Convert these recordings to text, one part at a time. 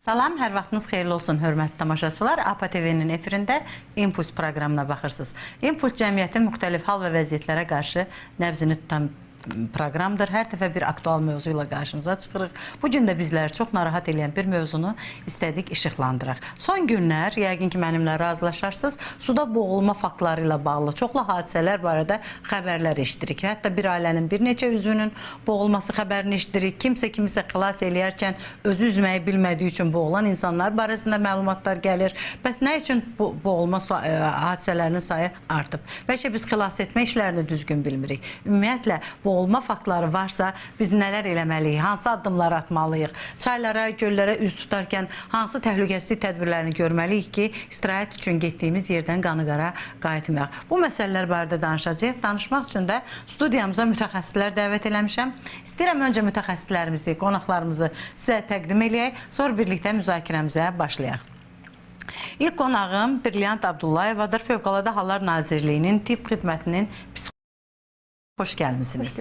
Salam, hər vaxtınız xeyirli olsun, hörmətli tamaşaçılar. APA TV-nin efirində İmpuls proqramına baxırsınız. İmpuls cəmiyyətin müxtəlif hal və vəziyyətlərə qarşı nəbzini tutan proqramdır. Hər dəfə bir aktual mövzu ilə qarşınıza çıxırıq. Bu gün də bizləri çox narahat eləyən bir mövzunu istədik işıqlandıraq. Son günlər, yəqin ki mənimlə razılaşarsınız, suda boğulma faktları ilə bağlı çoxlu hadisələr barədə xəbərlər eşidirik. Hətta bir ailənin bir neçə üzvünün boğulması xəbərini eşidirik. Kimsə kimisə xilas eləyərkən özü üzməyi bilmədiyi üçün boğulan insanlar barəsində məlumatlar gəlir. Bəs nə üçün bu boğulma hadisələrinin sayı artıb? Bəlkə biz xilas etmə işlərini düzgün bilmirik. Ümumiyyətlə boğulma faktları varsa biz nələr eləməliyik, hansı addımlar atmalıyıq, çaylara, göllərə üz tutarkən hansı təhlükəsizlik tədbirlərini görməliyik ki, istirahət üçün getdiyimiz yerdən qanı qara qayıtmayaq. Bu məsələlər barədə danışacağıq. Danışmaq üçün də studiyamıza mütəxəssislər dəvət eləmişəm. İstəyirəm öncə mütəxəssislərimizi, qonaqlarımızı sizə təqdim eləyək, sonra birlikdə müzakirəmizə başlayaq. İlk qonağım Brilliant Abdullayevadır. Fövqəladə Hallar Nazirliyinin Tibb Xidmətinin psixoloqu. Xoş gəlmisiniz.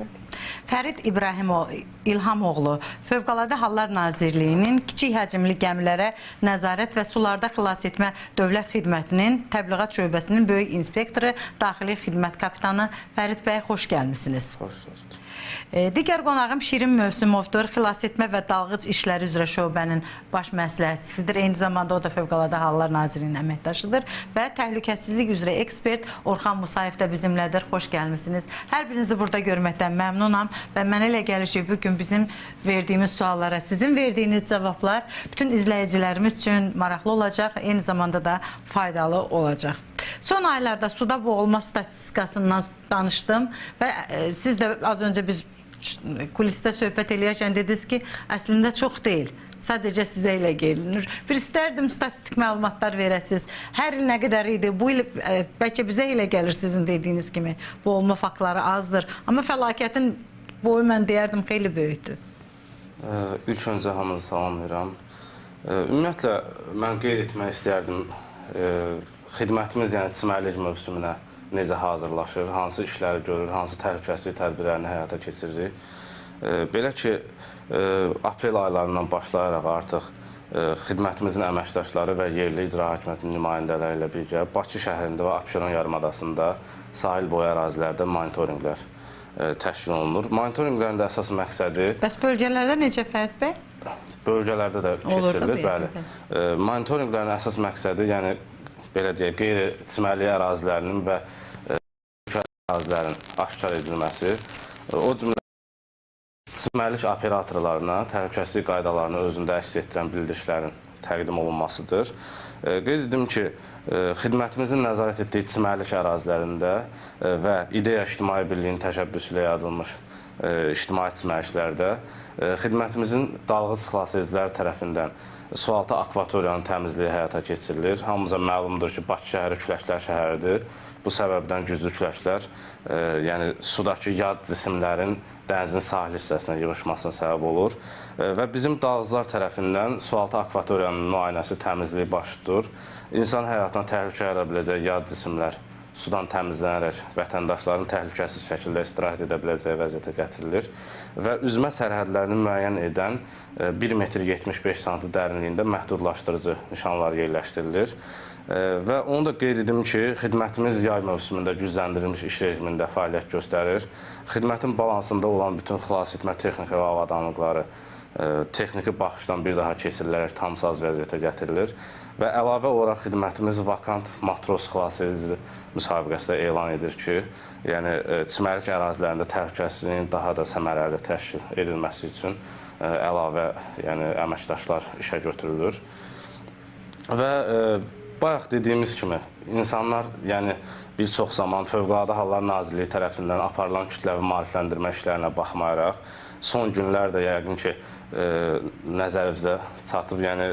Fərid İbrahimov İlhamoğlu, Fövqəladə Hallar Nazirliyinin kiçik həcmli gəmilərə nəzarət və sularda xilas etmə Dövlət Xidmətinin Təbliğat Şöbəsinin böyük inspektoru, daxili xidmət kapitanı. Fərid bəy, xoş gəlmisiniz. Xoş gördük. Digər qonağım Şirin Mövsümovdur. Xilas etmə və dalğıc işləri üzrə şöbənin baş məsləhətçisidir. Eyni zamanda o da Fövqəladə Hallar Nazirliyinin əməkdaşıdır və təhlükəsizlik üzrə ekspert Orxan Musayev də bizimlədir. Xoş gəlmisiniz. Hər birinizi burada görməkdən məmnunam və mənə elə gəlir ki, bu gün bizim verdiyimiz suallara sizin verdiyiniz cavablar bütün izləyicilərimiz üçün maraqlı olacaq, eyni zamanda da faydalı olacaq. Son aylarda suda boğulma statistikasından danışdım və siz də az öncə biz kulisdə söhbət eləyərkən dediniz ki, əslində çox deyil. Sadəcə sizə elə gelinir. Bir istərdim statistik məlumatlar verəsiniz. Hər il nə qədər idi? Bu il bəlkə bizə elə gəlir sizin dediyiniz kimi. Boğulma faktları azdır. Amma fəlakətin boyu mən deyərdim xeyli böyükdür. İlk öncə hamınızı salamlayıram. Ümumiyyətlə mən qeyd etmək istəyərdim, xidmətimiz, yəni çimərlik mövsümünə necə hazırlaşır, hansı işləri görür, hansı təhlükəsizlik tədbirlərini həyata keçiririk. Belə ki, aprel aylarından başlayaraq artıq xidmətimizin əməkdaşları və yerli icra hakimiyyətinin nümayəndələri ilə birgə Bakı şəhərində və Abşeron yarımadasında sahil boyu ərazilərdə monitorinqlər təşkil olunur. Monitorinqlərin də əsas məqsədi... Bəs bölgələrdə necə, Fərid bəy? Bölgələrdə də keçirilir, bəli. Monitorinqlərin əsas məqsədi, yəni belə deyək, qeyri-çimərlik ərazilərinin və ərazilərin aşkar edilməsi, o cümlə çimərlik operatorlarına təhlükəsizlik qaydalarını özündə əks etdirən bildirişlərin təqdim olunmasıdır. Qeyd edim ki, xidmətimizin nəzarət etdiyi çimərlik ərazilərində və İDEA İctimai Birliyinin təşəbbüsü ilə yaradılmış ictimai çimərliklərdə xidmətimizin dalğıc xilasediciləri tərəfindən sualtı akvatoriyanın təmizliyi həyata keçirilir. Hamımıza məlumdur ki, Bakı şəhəri küləklər şəhəridir. Bu səbəbdən güclü küləklər, yəni sudakı yad cisimlərin dənizin sahil hissəsinə yığışmasına səbəb olur. Və bizim dalğıclar tərəfindən sualtı akvatoriyanın müayinəsi, təmizliyi baş tutur. İnsan həyatına təhlükə yarada biləcək yad cisimlər sudan təmizlənərək vətəndaşların təhlükəsiz şəkildə istirahət edə biləcəyi vəziyyətə gətirilir və üzmə sərhədlərini müəyyən edən 1 metr 75 sm dərinliyində məhdudlaşdırıcı nişanlar yerləşdirilir. Və onu da qeyd edim ki, xidmətimiz yay mövsümündə gücləndirilmiş iş rejimində fəaliyyət göstərir. Xidmətin balansında olan bütün xilas etmə texnika və avadanlıqları texniki baxışdan bir daha keçirilərək tam saz vəziyyətə gətirilir və əlavə olaraq xidmətimiz vakant matros xilas edici müsabiqəsi də elan edir ki, yəni çimərlik ərazilərində təhlükəsizliyin daha da səmərəli təşkil edilməsi üçün əlavə, yəni əməkdaşlar işə götürülür. Və bayaq dediyimiz kimi insanlar, yəni bir çox zaman Fövqəladə Hallar Nazirliyi tərəfindən aparılan kütləvi maarifləndirmə işlərinə baxmayaraq son günlər də yəqin ki nəzərimizə çatıb, yəni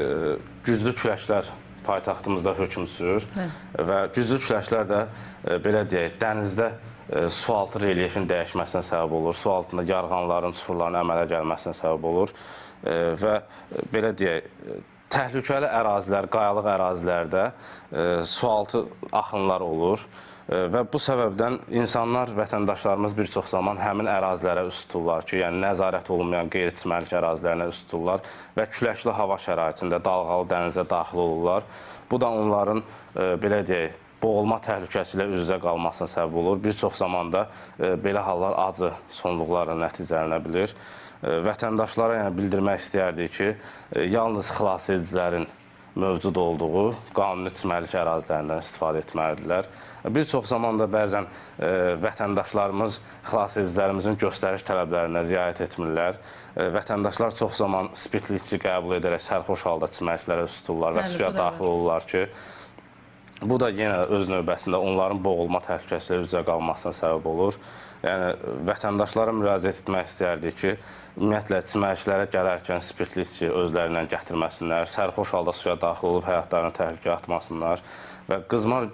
güclü küləklər paytaxtımızda hökm sürür və güclü küləklər də belə deyək, dənizdə sualtı relyefin dəyişməsinə səbəb olur, su altında yarğanların, çuxurların əmələ gəlməsinə səbəb olur və belə deyək, təhlükəli ərazilər, qayalıq ərazilərdə sualtı axınlar olur. Və bu səbəbdən insanlar, vətəndaşlarımız bir çox zaman həmin ərazilərə üz tuturlar ki, yəni nəzarət olunmayan qeyri-çimərlik ərazilərinə üz tuturlar və küləkli hava şəraitində dalğalı dənizə daxil olurlar. Bu da onların, belə deyək, boğulma təhlükəsi ilə üz-üzə qalmasına səbəb olur. Bir çox zamanda belə hallar acı sonluqlarla nəticələnə bilir. Vətəndaşlara yəni bildirmək istəyərdik ki, yalnız xilasedicilərin mövcud olduğu qanuni çimərlik ərazilərindən istifadə etməlidirlər. Bir çox zaman da bəzən vətəndaşlarımız xilasedicilərimizin göstəriş tələblərinə riayət etmirlər. Vətəndaşlar çox zaman spirtli içki qəbul edərək sərxoş halda çimərliklərə üz tuturlar və suya daxil olurlar ki, bu da yenə öz növbəsində onların boğulma təhlükəsi ilə üz-üzə qalmasına səbəb olur. Yəni, vətəndaşlara müraciət etmək istəyərdik ki, ümumiyyətlə, çimərliklərə gələrkən spirtli içki özlərindən gətirməsinlər, sərxoş halda suya daxil olub həyatlarını təhlükəyə atmasınlar və qızmar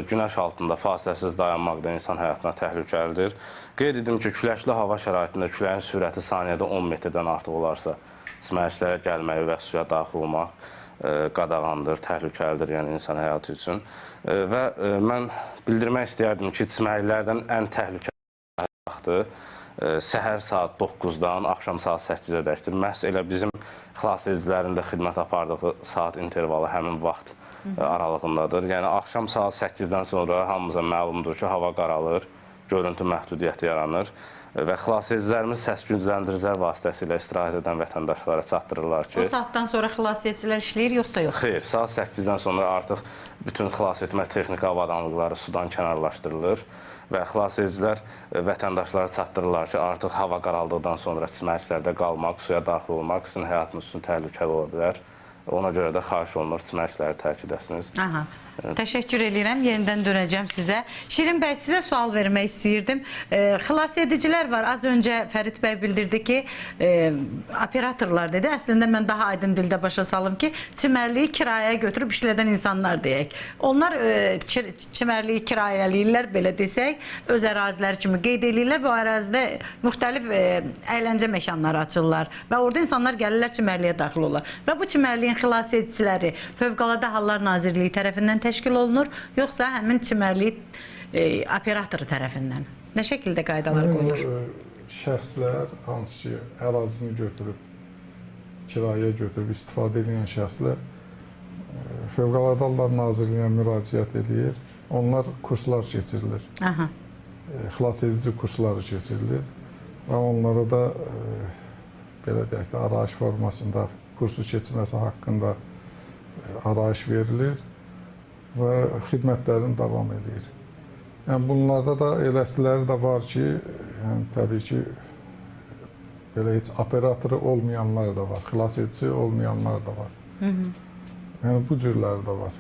günəş altında fasiləsiz dayanmaq da insan həyatına təhlükəlidir. Qeyd edim ki, küləkli hava şəraitində küləyin sürəti saniyədə 10 metrdən artıq olarsa, çimərliklərə gəlməyi və suya daxil olmaq qadağandır, təhlükəlidir, yəni insan həyatı üçün. Və mən bildirmək istəyərdim ki, çimərliklərdən ən təhlükəli vaxtı səhər saat 9-dan axşam saat 8-ə dəkdir. Məhz elə bizim xilasedicilərin də xidmət apardığı saat intervalı həmin vaxt aralığındadır. Yəni axşam saat 8-dən sonra hamımıza məlumdur ki, hava qaralır, görüntü məhdudiyyəti yaranır və xilasedicilərimiz səs gücləndiricilər vasitəsilə istirahət edən vətəndaşlara çatdırırlar ki... O saatdan sonra xilasedicilər işləyir, yoxsa yox? Xeyr, saat 8-dən sonra artıq bütün xilas etmə texniki avadanlıqları sudan kənarlaşdırılır və xilasedicilər vətəndaşlara çatdırırlar ki, artıq hava qaraldıqdan sonra çimərliklərdə qalmaq, suya daxil olmaq sizin həyatınız üçün təhlükəli ola bilər. Ona görə də xahiş olunur, çimərlikləri tərk edəsiniz. Aha. Təşəkkür edirəm. Yenidən dönəcəm sizə. Şirin bəy, sizə sual vermək istəyirdim. Xilasedicilər var. Az öncə Fərid bəy bildirdi ki, operatorlar dedi. Əslində mən daha aydın dildə başa salım ki, çimərliyi kirayəyə götürüb işlədən insanlar deyək. Onlar çimərliyi kirayələyirlər, belə desək, öz əraziləri kimi qeyd eləyirlər və o ərazidə müxtəlif əyləncə məkanları açırlar və orada insanlar gəlirlər, çimərliyə daxil olurlar. Və bu çimərliyin xilasediciləri Fövqəladə Hallar Nazirliyi tərəfindən təşkil olunur, yoxsa həmin çimərlik operatoru tərəfindən? Nə şəkildə qaydalar qoyulur? Şəxslər, hansı ki, ərazini götürüb, kirayəyə götürüb, istifadə edən şəxslər Fövqəladə Hallar Nazirliyinə müraciət edir. Onlar kurslar keçirilir. Xilasedici kursları keçirilir və onlara da belə deyək də, arayış formasında kursu keçirməsi haqqında arayış verilir və xidmətlərini davam edir. Yəni, bunlarda da eləsləri də var ki, yəni, təbii ki, belə heç operatoru olmayanlar da var, xilasedicisi olmayanlar da var. Yəni, bu cürləri də var.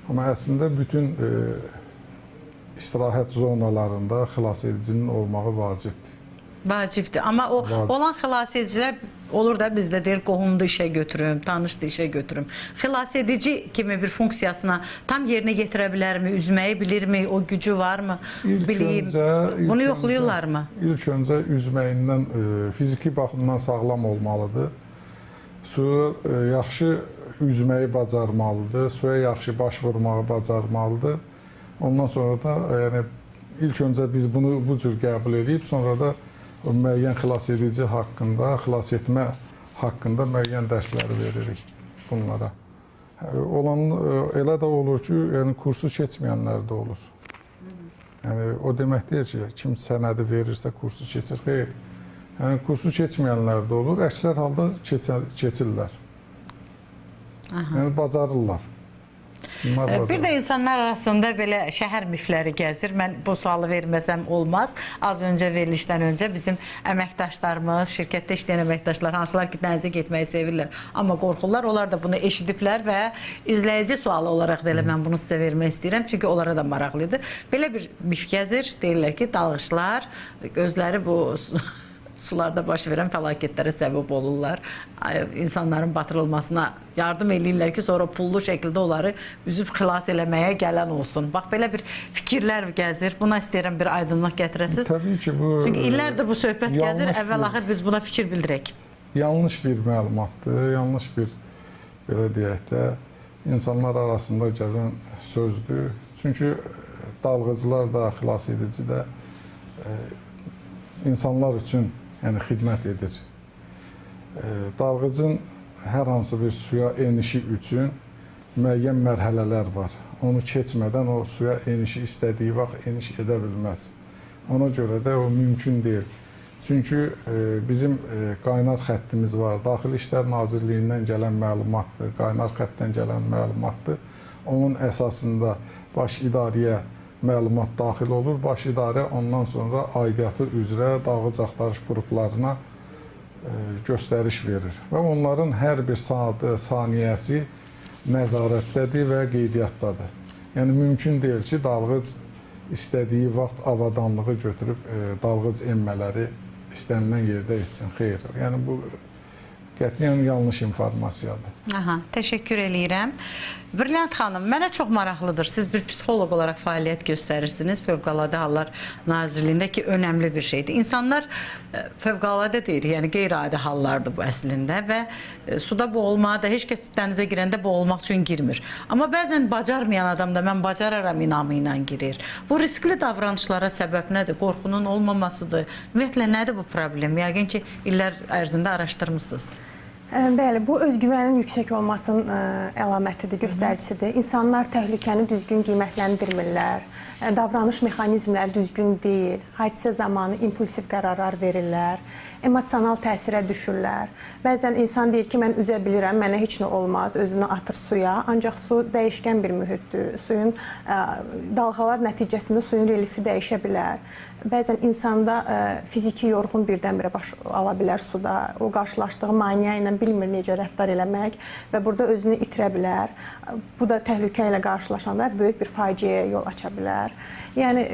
Amma əslində bütün istirahət zonalarında xilasedicinin olmağı vacibdir. Vacibdir. Amma o olan xilasedicilər olur da bizdə deyir, qohumdu işə götürüm, tanışdı işə götürüm. Xilasedici kimi bir funksiyasına tam yerinə getirə bilərmi, üzməyi bilirmi, o gücü varmı, bileyim. Bunu yoxlayırlarmı? İlk öncə üzməyindən, fiziki baxımdan sağlam olmalıdır. Suya yaxşı üzməyi bacarmalıdır, suya yaxşı baş vurmağı bacarmalıdır. Ondan sonra da yəni, ilk öncə biz bunu bu cür qəbul edib, sonra da müəyyən xilasedici haqqında, xilas etmə haqqında müəyyən dərsləri veririk bunlara. Olan elə də olur ki, yəni kursu keçməyənlər də olur. Yəni o demək deyil ki, kim sənədi verirsə kursu keçir. Xeyr. Yəni kursu keçməyənlər də olur. Əksər halda keçirlər. Yəni bacarırlar. Bir də insanlar arasında belə şəhər mifləri gəzir. Mən bu sualı verməsəm olmaz. Az öncə verilişdən öncə bizim əməkdaşlarımız, şirkətdə işləyən əməkdaşlar, hansılar ki, dənizə getməyi sevirlər, amma qorxurlar, onlar da bunu eşidiblər və izləyici sualı olaraq da elə mən bunu sizə vermək istəyirəm, çünki onlara da maraqlıdır. Belə bir mif gəzir, deyirlər ki, dalğıçlar özləri bu sularda baş verən fəlakətlərə səbəb olurlar. İnsanların batırılmasına yardım eləyirlər ki, sonra pullu şəkildə onları üzüb xilas eləməyə gələn olsun. Bax, belə bir fikirlər gəzir. Buna istəyirəm bir aydınlıq gətirəsiniz. Təbii ki, bu... Çünki illərdir bu söhbət gəzir. Əvvəl-axır biz buna fikir bildirək. Yanlış bir məlumatdır. Yanlış bir, belə deyək də, insanlar arasında gəzən sözdür. Çünki Dalğıcılar da, xilas edici də insanlar üçün yəni, xidmət edir. Dalğıcın hər hansı bir suya enişi üçün müəyyən mərhələlər var. Onu keçmədən o suya enişi istədiyi vaxt eniş edə bilməz. Ona görə də o mümkün deyil. Çünki bizim qaynar xəttimiz var. Daxili İşlər Nazirliyindən gələn məlumatdır, qaynar xəttdən gələn məlumatdır. Onun əsasında baş idarəyə məlumat daxil olur. Baş idarə ondan sonra aidiyyatı üzrə dalğıc axtarış qruplarına göstəriş verir. Və onların hər bir saatı, saniyəsi nəzarətdədir və qeydiyyatdadır. Yəni, mümkün deyil ki, dalğıc istədiyi vaxt avadanlığı götürüb dalğıc enmələri istənilən yerdə etsin. Xeyr. Yəni, bu qətiyyən yanlış informasiyadır. Aha, təşəkkür eləyirəm. Brilliant xanım, mənə çox maraqlıdır. Siz bir psixoloq olaraq fəaliyyət göstərirsiniz Fövqəladə Hallar Nazirliyində ki, önəmli bir şeydir. İnsanlar fövqəladə deyir, yəni qeyri-adi hallardır bu əslində və suda boğulmağa da heç kəs dənizə girəndə boğulmaq üçün girmir. Amma bəzən bacarmayan adam da mən bacararam inamı ilə girir. Bu riskli davranışlara səbəb nədir? Qorxunun olmamasıdır. Ümumiyyətlə, nədir bu problem? Yəqin ki, illər ərzində araşdırmısınız. Bəli, bu özgüvənin yüksək olmasının əlamətidir, göstəricisidir. İnsanlar təhlükəni düzgün qiymətləndirmirlər, davranış mexanizmləri düzgün deyil, hadisə zamanı impulsiv qərarlar verirlər, emosional təsirə düşürlər. Bəzən insan deyir ki, mən üzə bilirəm, mənə heç nə olmaz, özünü atır suya, ancaq su dəyişkən bir mühitdir. Suyun dalğalar nəticəsində suyun relyefi dəyişə bilər. Bəzən insanda fiziki yorğun birdən-birə baş ala bilər suda, o qarşılaşdığı maneə ilə bilmir necə rəftar eləmək və burada özünü itirə bilər. Bu da təhlükə ilə qarşılaşanda böyük bir faciəyə yol aça bilər. Yəni,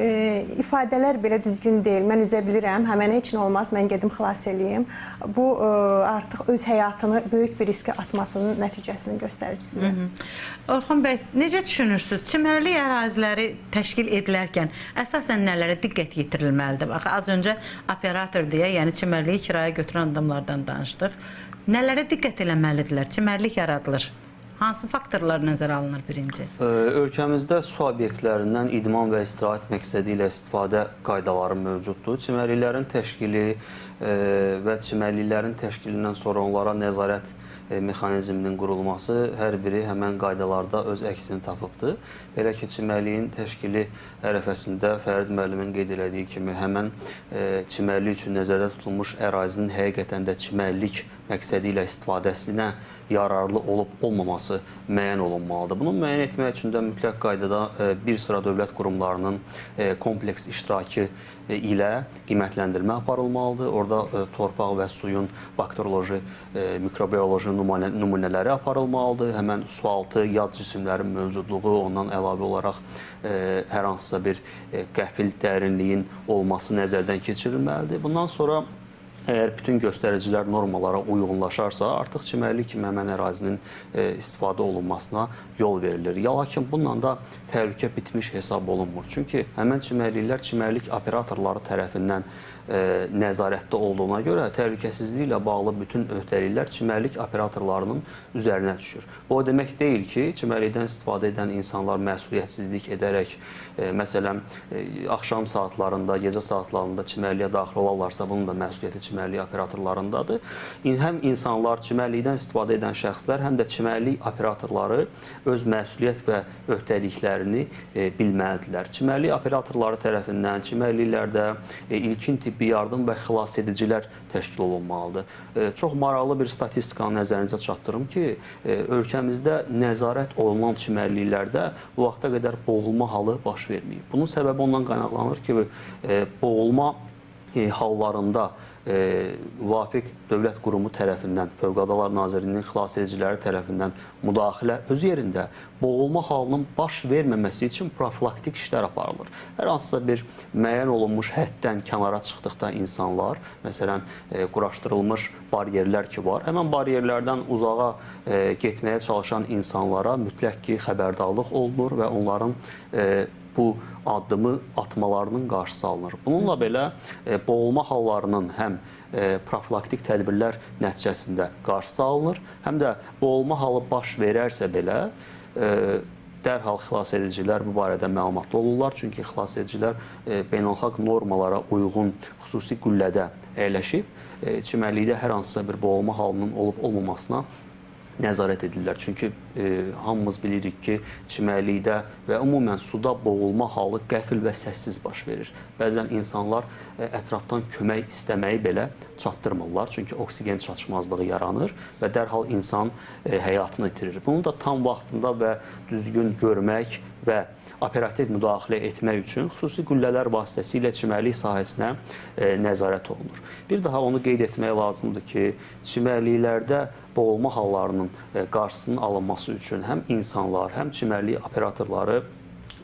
ifadələr belə düzgün deyil. Mən üzə bilirəm, hə, mənə heç nə olmaz, mən gedim xilas eləyim. Bu, artıq öz həyatını böyük bir riskə atmasının nəticəsinin göstəricisidir. Orxan bəy, necə düşünürsünüz? Çimərlik əraziləri təşkil edilərkən əsasən nələrə diqqət yetirilməlidir? Bax, az öncə operator deyə, yəni çimərliyi kirayə götürən adamlardan danışdıq. Nələrə diqqət eləməlidirlər? Çimərlik yaradılır. Hansı faktorlar nəzərə alınır birinci? Ölkəmizdə su obyektlərindən idman və istirahət məqsədi ilə istifadə qaydaları mövcuddur. Çimərliklərin təşkili və çimərliklərin təşkilindən sonra onlara nəzarət mexanizminin qurulması hər biri həmən qaydalarda öz əksini tapıbdır. Belə ki, çimərliyin təşkili ərəfəsində Fərid müəllimin qeyd elədiyi kimi həmən çimərlik üçün nəzərdə tutulmuş ərazinin həqiqətən də çimərlik məqsədi ilə istifadəsinə yararlı olub olmaması müəyyən olunmalıdır. Bunu müəyyən etmək üçün də mütləq qaydada bir sıra dövlət qurumlarının kompleks iştirakı ilə qiymətləndirmə aparılmalıdır. Orada torpaq və suyun bakterioloji, mikrobioloji nümunələri aparılmalıdır. Həmən sualtı yad cisimlərin mövcudluğu, ondan əlavə olaraq hər hansısa bir qəfil dərinliyin olması nəzərdən keçirilməlidir. Bundan sonra əgər bütün göstəricilər normalara uyğunlaşarsa, artıq çimərlik kimi həmən ərazinin istifadə olunmasına yol verilir. Lakin bununla da təhlükə bitmiş hesab olunmur. Çünki həmən çimərliklər çimərlik operatorları tərəfindən nəzarətdə olduğuna görə təhlükəsizliyi ilə bağlı bütün öhdəliklər çimərlik operatorlarının üzərinə düşür. Bu o demək deyil ki, çimərlikdən istifadə edən insanlar məsuliyyətsizlik edərək, məsələn, axşam saatlarında, gecə saatlarında çimərliyə daxil olarlarsa, bunun da məsuliyyəti çimərlik operatorlarındadır. Həm insanlar, çimərlikdən istifadə edən şəxslər, həm də çimərlik operatorları öz məsuliyyət və öhdəliklərini bilməlidirlər. Çimərlik operatorları tərəfindən çimərliklərdə ilkin tibbi yardım və xilas edicilər təşkil olunmalıdır. Çox maraqlı bir statistikanı nəzərinizə çatdırım ki, ölkəmizdə nəzarət olunan çimərliklərdə bu vaxta qədər boğulma halı baş verməyib. Bunun səbəbi ondan qaynaqlanır ki, boğulma hallarında müvafiq dövlət qurumu tərəfindən, Fövqəladə Hallar Nazirliyinin xilas ediciləri tərəfindən müdaxilə öz yerində boğulma halının baş verməməsi üçün profilaktik işlər aparılır. Hər hansısa bir müəyyən olunmuş həddən kənara çıxdıqda insanlar, məsələn, quraşdırılmış bariyerlər ki var, həmən bariyerlərdən uzağa getməyə çalışan insanlara mütləq ki, xəbərdarlıq olunur və onların bu addımı atmalarının qarşısı alınır. Bununla belə boğulma hallarının həm profilaktik tədbirlər nəticəsində qarşısı alınır, həm də boğulma halı baş verərsə belə Dərhal xilasedicilər bu barədə məlumatlı olurlar. Çünki xilasedicilər beynəlxalq normalara uyğun xüsusi qüllədə əyləşib, çimərlikdə hər hansısa bir boğulma halının olub-olmamasına nəzarət edirlər. Çünki hamımız bilirik ki, çimərlikdə və ümumən suda boğulma halı qəfil və səssiz baş verir. Bəzən insanlar ətrafdan kömək istəməyi belə çatdırmırlar. Çünki oksigen çatışmazlığı yaranır və dərhal insan həyatını itirir. Bunu da tam vaxtında və düzgün görmək və operativ müdaxilə etmək üçün xüsusi qüllələr vasitəsilə çimərlik sahəsinə nəzarət olunur. Bir daha onu qeyd etmək lazımdır ki, çimərliklərdə boğulma hallarının qarşısının alınması üçün həm insanlar, həm çimərlik operatorları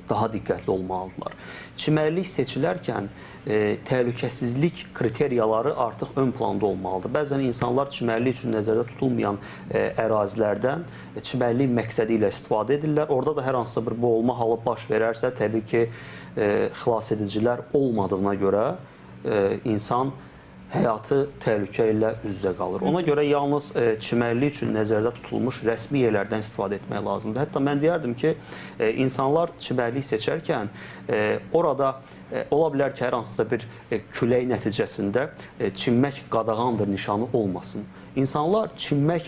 daha diqqətli olmalıdırlar. Çimərlik seçilərkən təhlükəsizlik kriteriyaları artıq ön planda olmalıdır. Bəzən insanlar çimərlik üçün nəzərdə tutulmayan ərazilərdən çimərlik məqsədi ilə istifadə edirlər. Orada da hər hansısa bir boğulma halı baş verərsə, təbii ki, xilasedicilər olmadığına görə insan həyatı təhlükə ilə üz-üzə qalır. Ona görə yalnız çimərlik üçün nəzərdə tutulmuş rəsmi yerlərdən istifadə etmək lazımdır. Hətta mən deyərdim ki, insanlar çimərlik seçərkən orada ola bilər ki, hər hansısa bir külək nəticəsində çimmək qadağandır nişanı olmasın. İnsanlar çimmək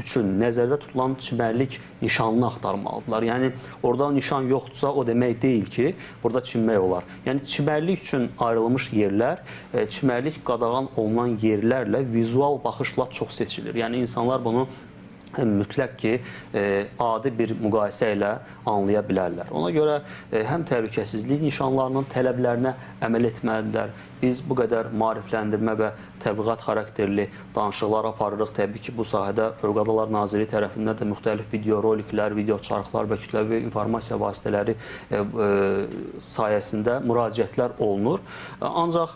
üçün nəzərdə tutulan çimərlik nişanını axtarmalıdırlar. Yəni, orada nişan yoxdursa, o demək deyil ki, burada çimmək olar. Yəni, çimərlik üçün ayrılmış yerlər, çimərlik qadağan olunan yerlərlə vizual baxışla çox seçilir. Yəni, insanlar bunu mütləq ki, adi bir müqayisə ilə anlaya bilərlər. Ona görə həm təhlükəsizlik nişanlarının tələblərinə əməl etməlidirlər. Biz bu qədər maarifləndirmə və təbliğat xarakterli danışıqlar aparırıq. Təbii ki, bu sahədə Fövqəladə Hallar Nazirliyi tərəfindən də müxtəlif video roliklər, video çarxlar və kütləvi informasiya vasitələri sayəsində müraciətlər olunur. Ancaq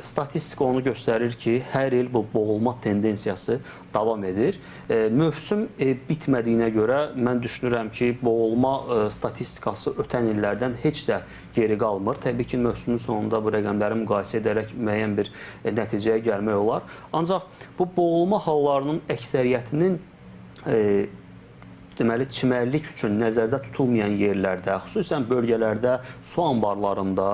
statistika onu göstərir ki, hər il bu boğulma tendensiyası davam edir. Mövsüm bitmədiyinə görə mən düşünürəm ki, boğulma statistikası ötən illərdən heç də geri qalmır. Təbii ki, mövsümün sonunda bu rəqəmləri müqayisə edərək müəyyən bir nəticəyə gəlmək olar. Ancaq bu boğulma hallarının əksəriyyətinin deməli, çimərlik üçün nəzərdə tutulmayan yerlərdə, xüsusən bölgələrdə, su anbarlarında,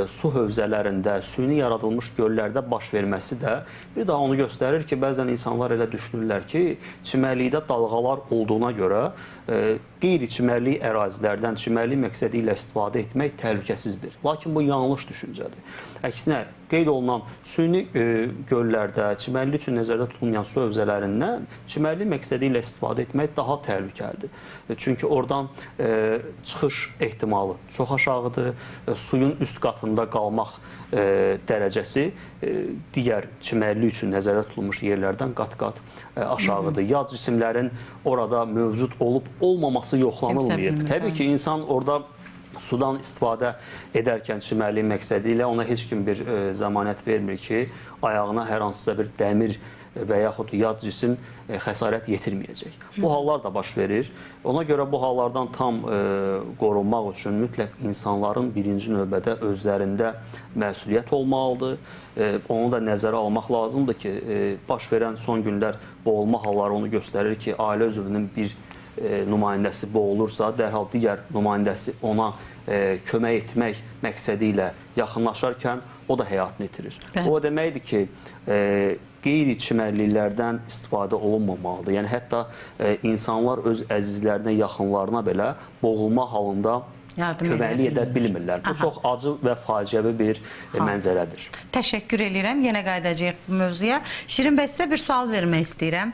su hövzələrində, süni yaradılmış göllərdə baş verməsi də bir daha onu göstərir ki, bəzən insanlar elə düşünürlər ki, çimərlikdə dalğalar olduğuna görə qeyri-çimərlik ərazilərdən çimərlik məqsədi ilə istifadə etmək təhlükəsizdir. Lakin bu yanlış düşüncədir. Əksinə, qeyd olunan süni göllərdə, çimərlik üçün nəzərdə tutulmayan su hövzələrindən çimərlik məqsədi ilə istifadə etmək daha təhlükəlidir. Çünki oradan çıxış ehtimalı çox aşağıdır. Suyun üst qatında qalmaq dərəcəsi digər çimərlik üçün nəzərdə tutulmuş yerlərdən qat-qat aşağıdır. Yad cisimlərin orada mövcud olub olmaması yoxlanılmayıb. Təbii ki, insan orada sudan istifadə edərkən çimərlik məqsədi ilə ona heç kim bir zəmanət vermir ki, ayağına hər hansısa bir dəmir və yaxud yad cisim xəsarət yetirməyəcək. Bu hallar da baş verir. Ona görə bu hallardan tam qorunmaq üçün mütləq insanların birinci növbədə özlərində məsuliyyət olmalıdır. Onu da nəzərə almaq lazımdır ki, baş verən son günlər boğulma halları onu göstərir ki, ailə üzvünün bir nümayəndəsi boğulursa, dərhal digər nümayəndəsi ona kömək etmək məqsədi ilə yaxınlaşarkən o da həyatını itirir. O deməkdir ki, qeyri-çimərliklərdən istifadə olunmamalıdır. Yəni, hətta insanlar öz əzizlərinə, yaxınlarına belə boğulma halında köməklik edə bilmirlər. Bu çox acı və faciəvi bir mənzərədir. Təşəkkür edirəm. Yenə qayıdacağıq bu mövzuya. Şirin bəy, sizə bir sual vermək istəyirəm.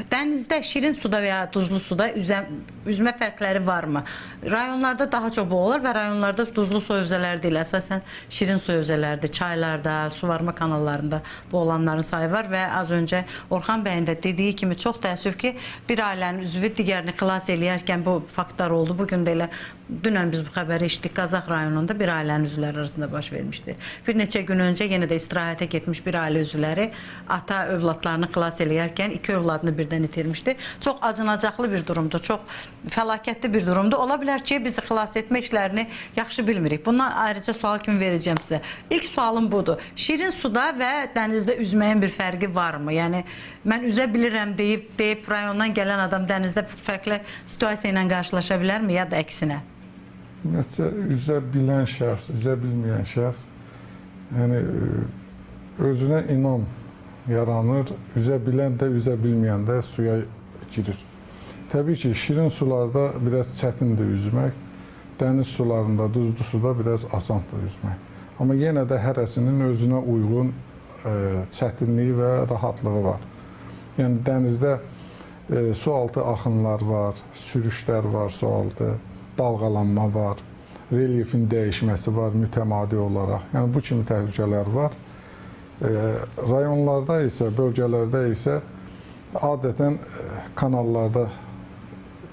Dənizdə, şirin suda və ya duzlu suda üzmə fərqləri varmı? Rayonlarda daha çox boğulur və rayonlarda duzlu su hövzələri deyil, əsasən şirin su hövzələridir. Çaylarda, suvarma kanallarında boğulanların sayı var və az öncə Orxan bəyin də dediyi kimi çox təəssüf ki, bir ailənin üzvü digərini xilas eləyərkən bu faktlar oldu. Bugün də elə Dünən biz bu xəbəri eşitdik, Qazax rayonunda bir ailənin üzvləri arasında baş vermişdi. Bir neçə gün öncə yenə də istirahətə getmiş bir ailə üzvləri ata övladlarını xilas eləyərkən iki övladını birdən itirmişdi. Çox acınacaqlı bir durumdur, çox fəlakətli bir durumdur. Ola bilər ki, biz xilas etmə işlərini yaxşı bilmirik. Bundan ayrıca sual kimi verəcəm sizə. İlk sualım budur. Şirin suda və dənizdə üzməyin bir fərqi varmı? Yəni, mən üzə bilirəm deyib rayondan gələn adam dənizdə fərqli situasiya ilə qarşılaşa bilərmi ya da əksinə? Ümumiyyətcə, üzə bilən şəxs, üzə bilməyən şəxs, yəni özünə inam yaranır, üzə bilən də, üzə bilməyən də suya girir. Təbii ki, şirin sularda biraz çətindir üzmək, dəniz sularında, duzlu suda biraz asandır üzmək. Amma yenə də hərəsinin özünə uyğun çətinliyi və rahatlığı var. Yəni, dənizdə sualtı axınlar var, sürüşlər var sualtı, dalğalanma var, relyefin dəyişməsi var mütəmadi olaraq. Yəni, bu kimi təhlükələr var. Rayonlarda isə, bölgələrdə isə adətən kanallarda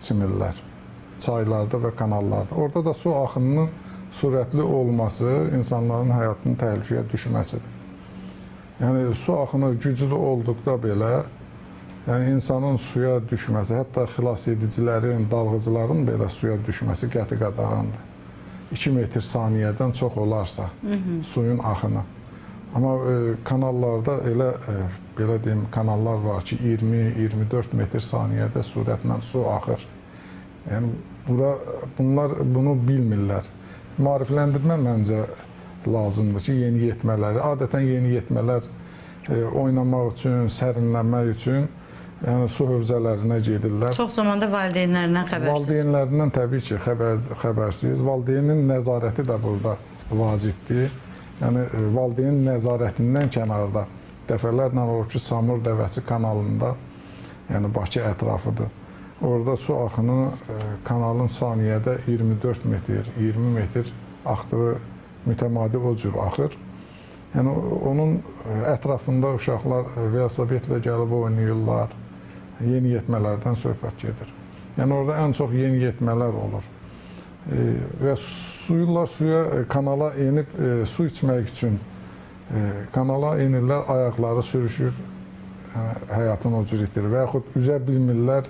çimirlər, çaylarda və kanallarda. Orada da su axınının sürətli olması insanların həyatının təhlükəyə düşməsidir. Yəni, su axını güclü olduqda belə, yəni insanın suya düşməsi, hətta xilas edicilərin, dalğıcıların belə suya düşməsi qəti qadağandır. 2 metr saniyədən çox olarsa suyun axını. Amma kanallarda elə, belə deyim, kanallar var ki, 20-24 metr saniyədə sürətlə su axır. Yəni, bunlar bunu bilmirlər. Maarifləndirmə məncə lazımdır ki, yeniyetmələri, adətən yeniyetmələr oynamaq üçün, sərinlənmək üçün, yəni su hövzələrinə gedirlər. Çox zamanda valideynlərindən xəbərsiz. Valideynlərindən təbii ki, xəbərsiz. Valideynin nəzarəti də burada vacibdir. Yəni, valideynin nəzarətindən kənarda dəfələrlə olur ki, Samur Dəvəçi kanalında, yəni Bakı ətrafıdır. Orada su axını kanalın saniyədə 24 metr, 20 metr axdığı mütəmadi o cür axır. Yəni, onun ətrafında uşaqlar velosipedlə gəlib oynayırlar, yeniyetmələrdən söhbət gedir. Yəni, orada ən çox yeniyetmələr olur. Və suyurlar suya, kanala enib su içmək üçün kanala enirlər, ayaqları sürüşür, həyatını o cür itirir. Və yaxud üzə bilmirlər,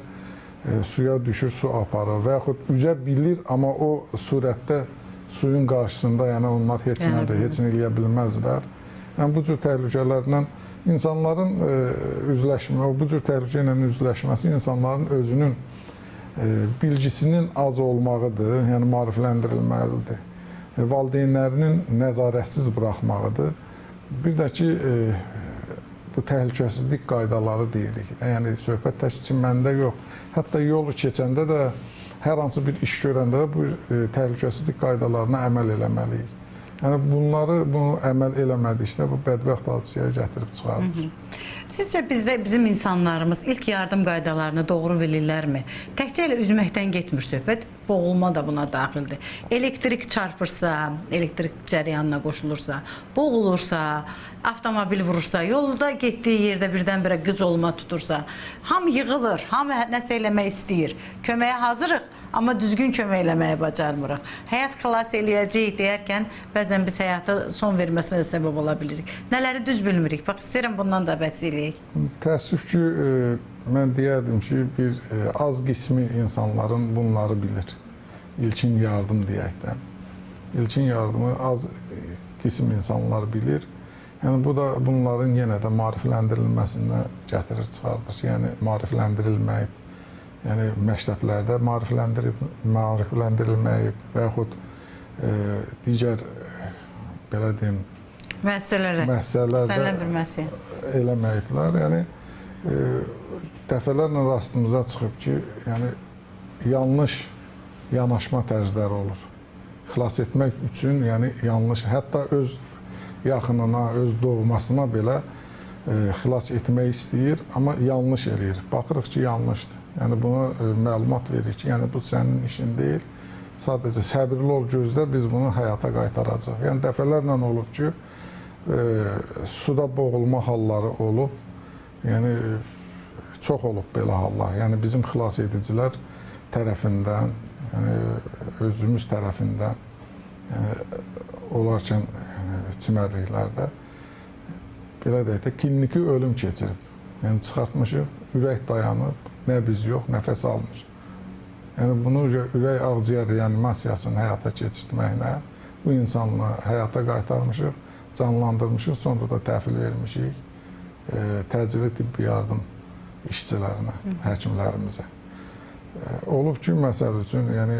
suya düşür, su aparır. Və yaxud üzə bilir, amma o surətdə suyun qarşısında, yəni onlar heç nədir, heç nə eləyə bilməzlər. Yəni, bu cür təhlükələrlə insanların üzləşmə, bu cür təhlükə ilə üzləşməsi insanların özünün bilgisinin az olmağıdır, yəni maarifləndirilməlidir. Valideynlərinin nəzarətsiz buraxmağıdır. Bir də ki, bu təhlükəsizlik qaydaları deyirik. Yəni, söhbət tək çimməndə yox, hətta yolu keçəndə də, hər hansı bir iş görəndə də bu təhlükəsizlik qaydalarına əməl eləməliyik. Yəni, bunu əməl eləmədikdə bu bədbəxt hadisəyə gətirib çıxardır. Sizcə bizdə bizim insanlarımız ilk yardım qaydalarını doğru bilirlərmi? Təkcə elə üzməkdən getmir söhbət, boğulma da buna daxildir. Elektrik çarpırsa, elektrik cəryanına qoşulursa, boğulursa, avtomobil vurursa, yolda getdiyi yerdə birdən-birə qıc olma tutursa, hamı yığılır, hamı nəsə eləmək istəyir. Köməyə hazırıq, amma düzgün kömək eləməyi bacarmırıq. Həyat xilas eləyəcəyik deyərkən bəzən biz həyata son verməsinə də səbəb ola bilirik. Nələri düz bilmirik? Bax, istəyirəm bundan da bəhs eləyək. Təəssüf ki, mən deyərdim ki, bir az qismi insanların bunları bilir. İlkin yardım deyək də. İlkin yardımı az qism insanlar bilir. Yəni, bu da bunların yenə də maarifləndirilməsinə gətirir, çıxardır. Yəni, maarifləndirilməyib. Yəni, məktəblərdə maarifləndirilməyib və yaxud digər, belə deyim, müəssisələrdə eləməyiblər. Yəni, dəfələrlə rastımıza çıxıb ki, yəni, yanlış yanaşma tərzləri olur. Xilas etmək üçün, yəni, yanlış, hətta öz yaxınına, öz doğmasına belə xilas etmək istəyir, amma yanlış eləyir. Baxırıq ki, yanlışdır. Yəni, buna məlumat verir ki, yəni, bu sənin işin deyil, sadəcə səbirli ol, gözlə, biz bunu həyata qaytaracaq. Yəni, dəfələrlə olub ki, suda boğulma halları olub, yəni, çox olub belə hallar. Yəni, bizim xilas edicilər tərəfindən, Yəni, özümüz tərəfindən, yəni, olarkən yəni, çimərliklərdə, belə deyək də, kliniki ölüm keçirib. Yəni, çıxartmışıq, ürək dayanıb, nəbiz yox, nəfəs almır. Yəni, bunu ürək ağciyər reanimasiyasını həyata keçirtməklə bu insanla həyata qaytarmışıq, canlandırmışıq, sonra da təhvil vermişik təcili tibbi yardım işçilərinə, həkimlərimizə. Olub ki, məsəl üçün, yəni,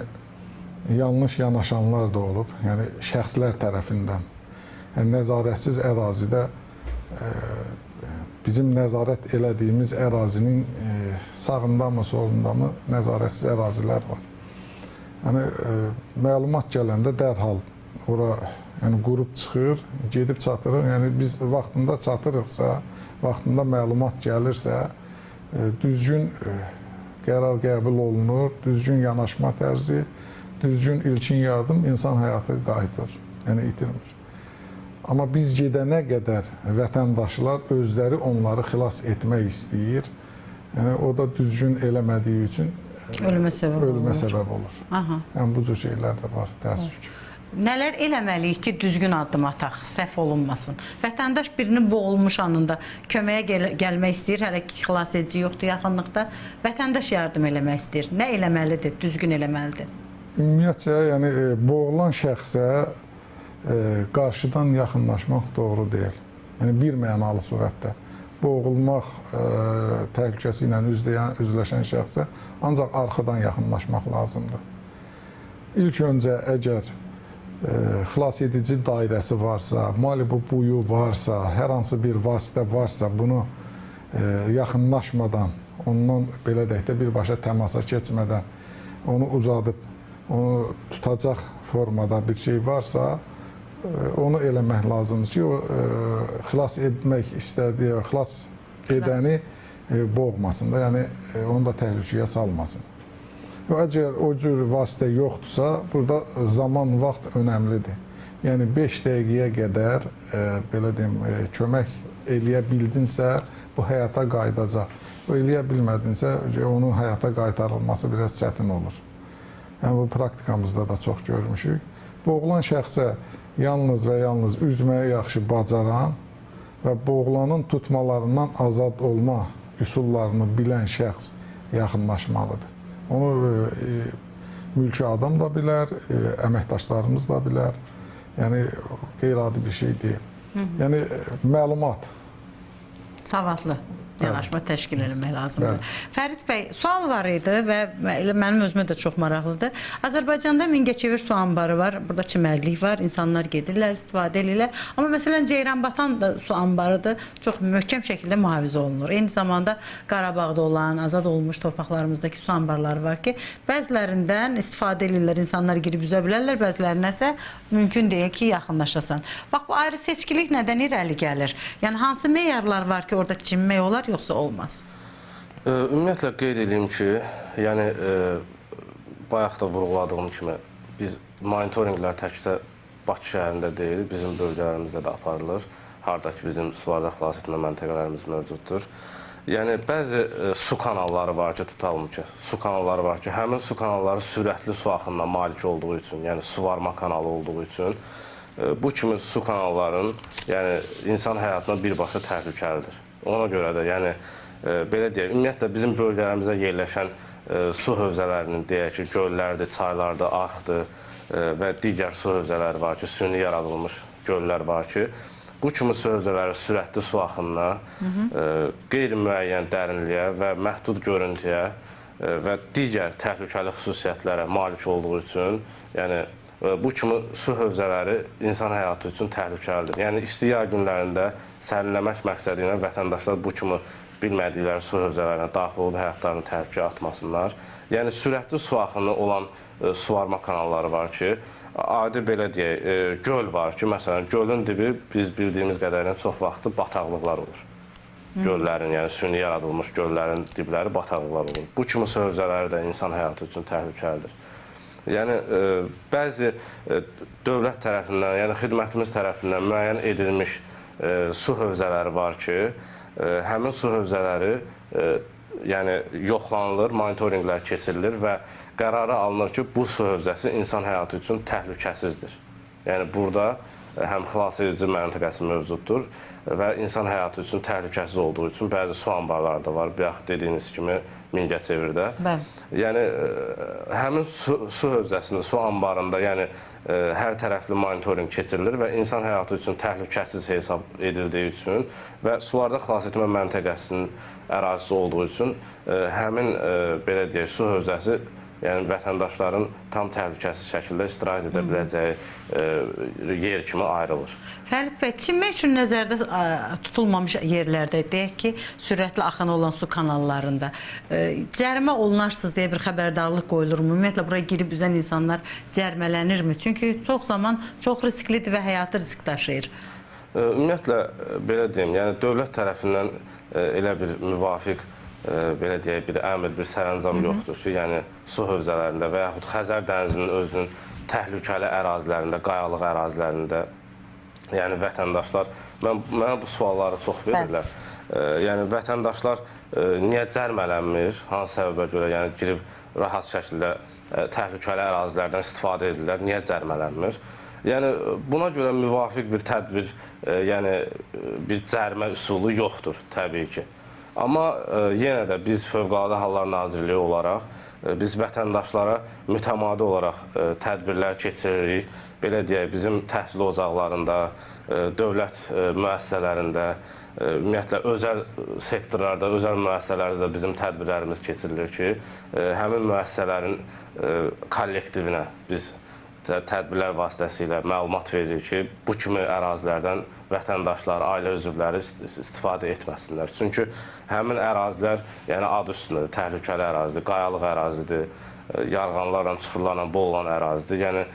yanlış yanaşanlar da olub, yəni şəxslər tərəfindən. Yəni, nəzarətsiz ərazidə bizim nəzarət elədiyimiz ərazinin sağında mı, solunda mı nəzarətsiz ərazilər var. Yəni, məlumat gələndə dərhal ora yəni, qrup çıxır, gedib çatırıq. Yəni, biz vaxtında çatırıqsa, vaxtında məlumat gəlirsə, düzgün qərar qəbul olunur, düzgün yanaşma tərzi, düzgün ilkin yardım insan həyatı qayıdır, yəni itirmir. Amma biz gedənə qədər vətəndaşlar özləri onları xilas etmək istəyir. Yəni, o da düzgün eləmədiyi üçün ölümə səbəb olur. Aha. Yəni, bu cür şeylər də var, təəssüf ki. Nələr eləməliyik ki, düzgün addım ataq, səhv olunmasın? Vətəndaş birinin boğulmuş anında köməyə gəlmək istəyir, hələ ki, xilas edici yoxdur yaxınlıqda. Vətəndaş yardım eləmək istəyir. Nə eləməlidir, düzgün eləməlidir? Ümumiyyətcə, yəni, boğulan şəxsə qarşıdan yaxınlaşmaq doğru deyil. Yəni, bir mənalı surətdə boğulmaq təhlükəsi ilə üzləşən şəxsə ancaq arxadan yaxınlaşmaq lazımdır. İlk öncə əgər xilas edici dairəsi varsa, Malibu buyu varsa, hər hansı bir vasitə varsa, bunu yaxınlaşmadan, ondan belə deyək də birbaşa təmasa keçmədən, onu uzadıb, onu tutacaq formada bir şey varsa, onu eləmək lazımdır ki, o xilas etmək istədiyi, xilas edəni boğmasın da, yəni onu da təhlükəyə salmasın. Əgər o cür vasitə yoxdursa, burada zaman, vaxt önəmlidir. Yəni 5 dəqiqəyə qədər belə deyim, kömək eləyə bildinsə, bu həyata qayıdacaq. O eləyə bilmədinsə, onun həyata qaytarılması biraz çətin olur. Yəni bu praktikamızda da çox görmüşük. Boğulan şəxsə yalnız və yalnız üzməyi yaxşı bacaran və boğulanın tutmalarından azad olma üsullarını bilən şəxs yaxınlaşmalıdır. Onu mülki adam da bilər, əməkdaşlarımız da bilər. Yəni, qeyri-adi bir şey deyil. Yəni, məlumat. Savadlı yanaşma təşkil eləmək lazımdır. Bəli. Fərid bəy, sual var idi və elə mənim özümə də çox maraqlıdır. Azərbaycanda Mingəçevir su anbarı var, burada çimərlik var, insanlar gedirlər, istifadə edirlər. Amma məsələn, Ceyranbatan da su anbarıdır, çox möhkəm şəkildə mühafizə olunur. Eyni zamanda Qarabağda olan, azad olunmuş torpaqlarımızdakı su anbarları var ki, bəzilərindən istifadə edirlər, insanlar girib üzə bilərlər, bəzilərinə isə mümkün deyil ki, yaxınlaşasan. Bax, bu ayrı seçkilik nədən irəli gəlir? Yəni, hansı meyarlar var ki, orada çimmək olar, yoxsa olmaz? Ümumiyyətlə, qeyd edeyim ki, yəni, bayaq da vurğuladığım kimi, biz monitorinqlər təkcə Bakı şəhərində deyil, bizim bölgələrimizdə də aparılır. Harda ki, bizim sularda xilas etmə məntəqələrimiz mövcuddur. Yəni, bəzi su kanalları var ki, tutalım ki, su kanalları var ki, həmin su kanalları sürətli su axınına malik olduğu üçün, yəni suvarma kanalı olduğu üçün, bu kimi su kanalların, yəni, insan həyatına birbaşa təhlükəlidir. Ona görə də, yəni, belə deyək, ümumiyyətlə, bizim bölgələrimizdə yerləşən su hövzələrinin, deyək ki, göllərdir, çaylardır, arxdır və digər su hövzələri var ki, süni yaradılmış göllər var ki, bu kimi su hövzələri sürətli su axınına, qeyri-müəyyən dərinliyə və məhdud görüntüyə və digər təhlükəli xüsusiyyətlərə malik olduğu üçün, yəni, bu kimi su hövzələri insan həyatı üçün təhlükəlidir. Yəni, isti yay günlərində sərinləmək məqsədi ilə vətəndaşlar bu kimi bilmədikləri su hövzələrinə daxil olub həyatlarını təhlükəyə atmasınlar. Yəni, sürətli su axını olan suvarma kanalları var ki, adi belə deyək, göl var ki, məsələn, gölün dibi biz bildiyimiz qədərilə çox vaxtı bataqlıqlar olur. Göllərin, yəni süni yaradılmış göllərin dibləri bataqlıqlar olur. Bu kimi su hövzələri də insan həyatı üçün təhlükəlidir. Yəni, bəzi dövlət tərəfindən, yəni xidmətimiz tərəfindən müəyyən edilmiş su hövzələri var ki, həmin su hövzələri yəni yoxlanılır, monitorinqlər keçirilir və qərara alınır ki, bu su hövzəsi insan həyatı üçün təhlükəsizdir. Yəni burada həm xilasedici məntəqəsi mövcuddur və insan həyatı üçün təhlükəsiz olduğu üçün bəzi su anbarları da var, bayaq dediyiniz kimi Mingəçevirdə. Bəli. Yəni həmin su hövzəsində, su anbarında, yəni hər tərəfli monitorinq keçirilir və insan həyatı üçün təhlükəsiz hesab edildiyi üçün və sularda xilas etmə məntəqəsinin ərazisi olduğu üçün həmin belə deyək, su hövzəsi, yəni vətəndaşların tam təhlükəsiz şəkildə istirahət edə biləcəyi yer kimi ayrılır. Fərid bəy, çimmək üçün nəzərdə tutulmamış yerlərdə, deyək ki, sürətli axını olan su kanallarında cərimə olunarsınız deyə bir xəbərdarlıq qoyulur mu? Ümumiyyətlə, buraya girib üzən insanlar cərimələnirmi? Çünki çox zaman çox risklidir və həyatı risk daşıyır. Ümumiyyətlə, belə deyim, yəni dövlət tərəfindən elə bir müvafiq, belə deyək, bir əmr, bir sərəncam yoxdur ki, yəni su hövzələrində və yaxud Xəzər dənizinin özünün təhlükəli ərazilərində, qayalıq ərazilərində, yəni vətəndaşlar, mənə bu sualları çox verirlər. Yəni vətəndaşlar niyə cərmələnmir, hansı səbəbə görə, yəni girib rahat şəkildə təhlükəli ərazilərdən istifadə edirlər, niyə cərmələnmir? Yəni buna görə müvafiq bir tədbir, yəni bir cərimə üsulu yoxdur təbii ki. Amma yenə də biz Fövqəladə Hallar Nazirliyi olaraq biz vətəndaşlara mütəmadi olaraq tədbirlər keçiririk. Belə deyək, bizim təhsil ocaqlarında, dövlət müəssisələrində, ümumiyyətlə özəl sektorlarda, özəl müəssisələrdə də bizim tədbirlərimiz keçirilir ki, həmin müəssisələrin kollektivinə biz tədbirlər vasitəsilə məlumat veririk ki, bu kimi ərazilərdən vətəndaşlar, ailə üzvləri istifadə etməsinlər. Çünki həmin ərazilər, yəni ad üstündədir, təhlükəli ərazidir, qayalıq ərazidir, yarğanlarla, çuxurlarla bol olan ərazidir. Yəni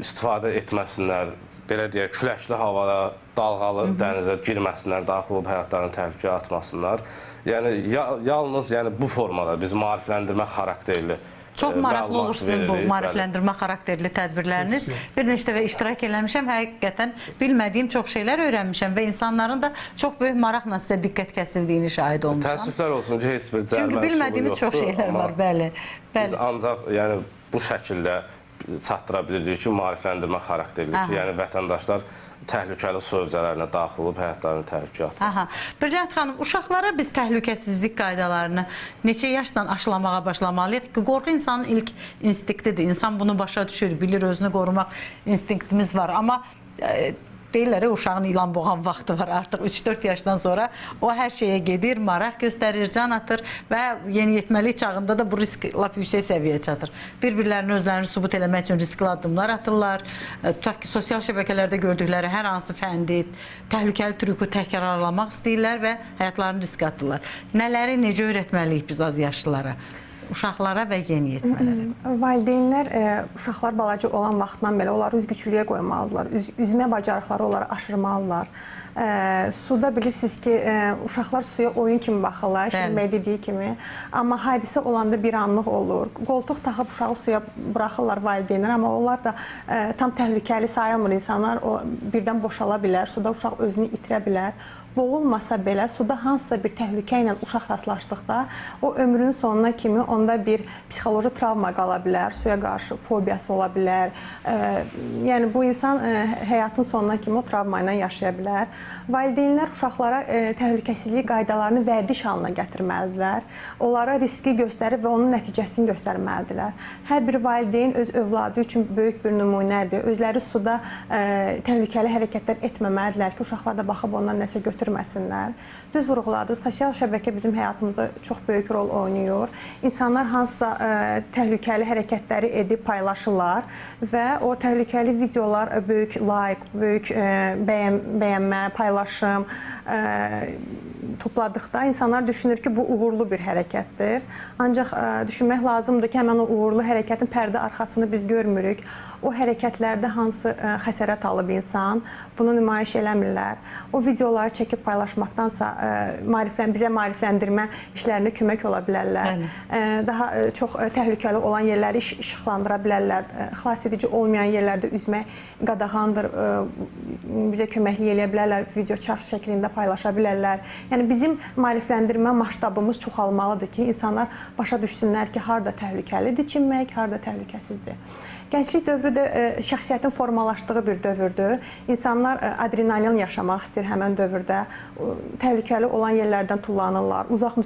istifadə etməsinlər, belə deyək, küləkli havada, dalğalı dənizə girməsinlər, daxil olub həyatlarını təhlükəyə atmasınlar. Yəni yalnız yəni, bu formada biz maarifləndirmə xarakterli. Çox maraqlı olur sizin bu maarifləndirmə xarakterli tədbirləriniz. Bir neçə dəfə iştirak eləmişəm. Həqiqətən bilmədiyim çox şeylər öyrənmişəm və insanların da çox böyük maraqla sizə diqqət kəsildiyini şahid olmuşam. Təəssüflər olsun ki, heç bir cərimə üsulu yoxdur. Çünki bilmədiyimiz çox şeylər var, bəli. Biz ancaq yəni, bu şəkildə çatdıra bilirik ki, maarifləndirmə xarakterli ki, yəni vətəndaşlar təhlükəli su hövzələrinə daxil olub həyatlarını təhlükəyə atmasın. Brilliant xanım, uşaqlara biz təhlükəsizlik qaydalarını neçə yaşdan aşılamağa başlamalıyıq ki, qorxu insanın ilk instinktidir. İnsan bunu başa düşür, bilir, özünü qorumaq instinktimiz var. Amma deyirlər, uşağın ilan boğan vaxtı var artıq 3-4 yaşdan sonra o hər şeyə gedir, maraq göstərir, can atır və yeniyetməlik çağında da bu risk lap yüksək səviyyəyə çatır. Bir-birlərini özlərini sübut eləmək üçün riskli addımlar atırlar. Tutaq ki, sosial şəbəkələrdə gördükləri hər hansı fəndi, təhlükəli trüku təkrarlamaq istəyirlər və həyatlarını riskə atırlar. Nələri necə öyrətməliyik biz az yaşlılara? Uşaqlara və yeniyetmələrə. Valideynlər uşaqlar balaca olan vaxtdan belə onları üzgüçülüyə qoymalıdırlar. Üzmə bacarıqları onları aşırmalıdırlar. Suda bilirsiniz ki, uşaqlar suya oyun kimi baxırlar, Şirin bəy dediyi kimi. Amma hadisə olanda bir anlıq olur. Qoltuq taxıb uşağı suya buraxırlar valideynlər, amma onlar da tam təhlükəli sayılmır insanlar. O birdən boşala bilər, suda uşaq özünü itirə bilər. Boğulmasa belə suda hansısa bir təhlükə ilə uşaq rastlaşdıqda o ömrünün sonuna kimi onda bir psixoloji travma qala bilər, suya qarşı fobiyası ola bilər. Yəni bu insan həyatın sonuna kimi o travma ilə yaşaya bilər. Valideynlər uşaqlara təhlükəsizlik qaydalarını vərdiş halına gətirməlidirlər. Onlara riski göstərib və onun nəticəsini göstərməlidirlər. Hər bir valideyn öz övladı üçün böyük bir nümunədir. Özləri suda təhlükəli hərəkətlər etməməlidirlər ki, uşaqlar da baxıb ondan nəsə götürməsinlər. Düz vurğuladı, sosial şəbəkə bizim həyatımızda çox böyük rol oynayır. İnsanlar hansısa təhlükəli hərəkətləri edib paylaşırlar və o təhlükəli videolar böyük like, böyük bəyənmə, paylaşım topladıqda insanlar düşünür ki, bu uğurlu bir hərəkətdir. Ancaq düşünmək lazımdır ki, həmən o uğurlu hərəkətin pərdə arxasını biz görmürük. O hərəkətlərdə hansı xəsarət alıb insan, bunu nümayiş eləmirlər. O videoları çəkib paylaşmaqdansa bizə maarifləndirmə işlərinə kömək ola bilərlər. Daha çox təhlükəli olan yerləri işıqlandıra bilərlər. Xilasedici olmayan yerlərdə üzmək qadağandır. Bizə köməklik eləyə bilərlər, video çarx şəklində paylaşa bilərlər. Yəni bizim maarifləndirmə masştabımız çoxalmalıdır ki, insanlar başa düşsünlər ki, harda təhlükəlidir çimmək, harda təhlükəsizdir. Gənclik dövrü də şəxsiyyətin formalaşdığı bir dövrdür. İnsanlar adrenalin yaşamaq istəyir həmən dövrdə. Təhlükəli olan yerlərdən tullanırlar, uzaq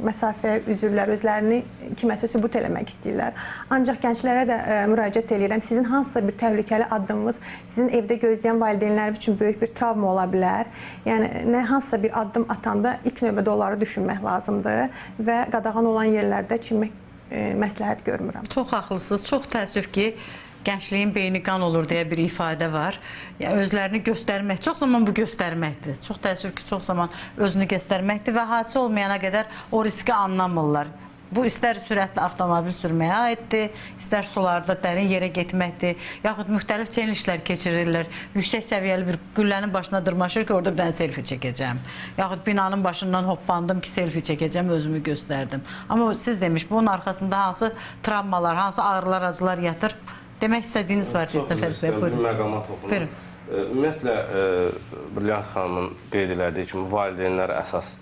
məsafəyə üzürlər, özlərini kiməsə sübut eləmək istəyirlər. Ancaq gənclərə də müraciət eləyirəm. Sizin hansısa bir təhlükəli addımınız sizin evdə gözləyən valideynlər üçün böyük bir travma ola bilər. Yəni nə hansısa bir addım atanda ilk növbədə onları düşünmək lazımdır və qadağan olan yerlərdə çimmək məsləhət görmürəm. Çox haqlısınız. Çox təəssüf ki, gəncliyin beyni qan olur deyə bir ifadə var. Yəni, özlərini göstərmək, çox zaman bu göstərməkdir. Çox təəssüf ki, çox zaman özünü göstərməkdir və hadisə olmayana qədər o riski anlamırlar. Bu, istər sürətli avtomobil sürməyə aiddir, istər sularda dərin yerə getməkdir, yaxud müxtəlif challengelər keçirirlər. Yüksək səviyyəli bir güllənin başına dırmaşır ki, orada bir dənə selfie çəkəcəm. Yaxud binanın başından hoppandım ki, selfie çəkəcəm, özümü göstərdim. Amma siz demiş, bunun arxasında hansı travmalar, hansı ağrılar, acılar yatır? Demək istədiyiniz var. Çox üzr istəyirəm, bir məqama toxunum. Ümumiyyətlə, Brilliant xanımın qeyd elədiyi kimi, valideynlər əsas,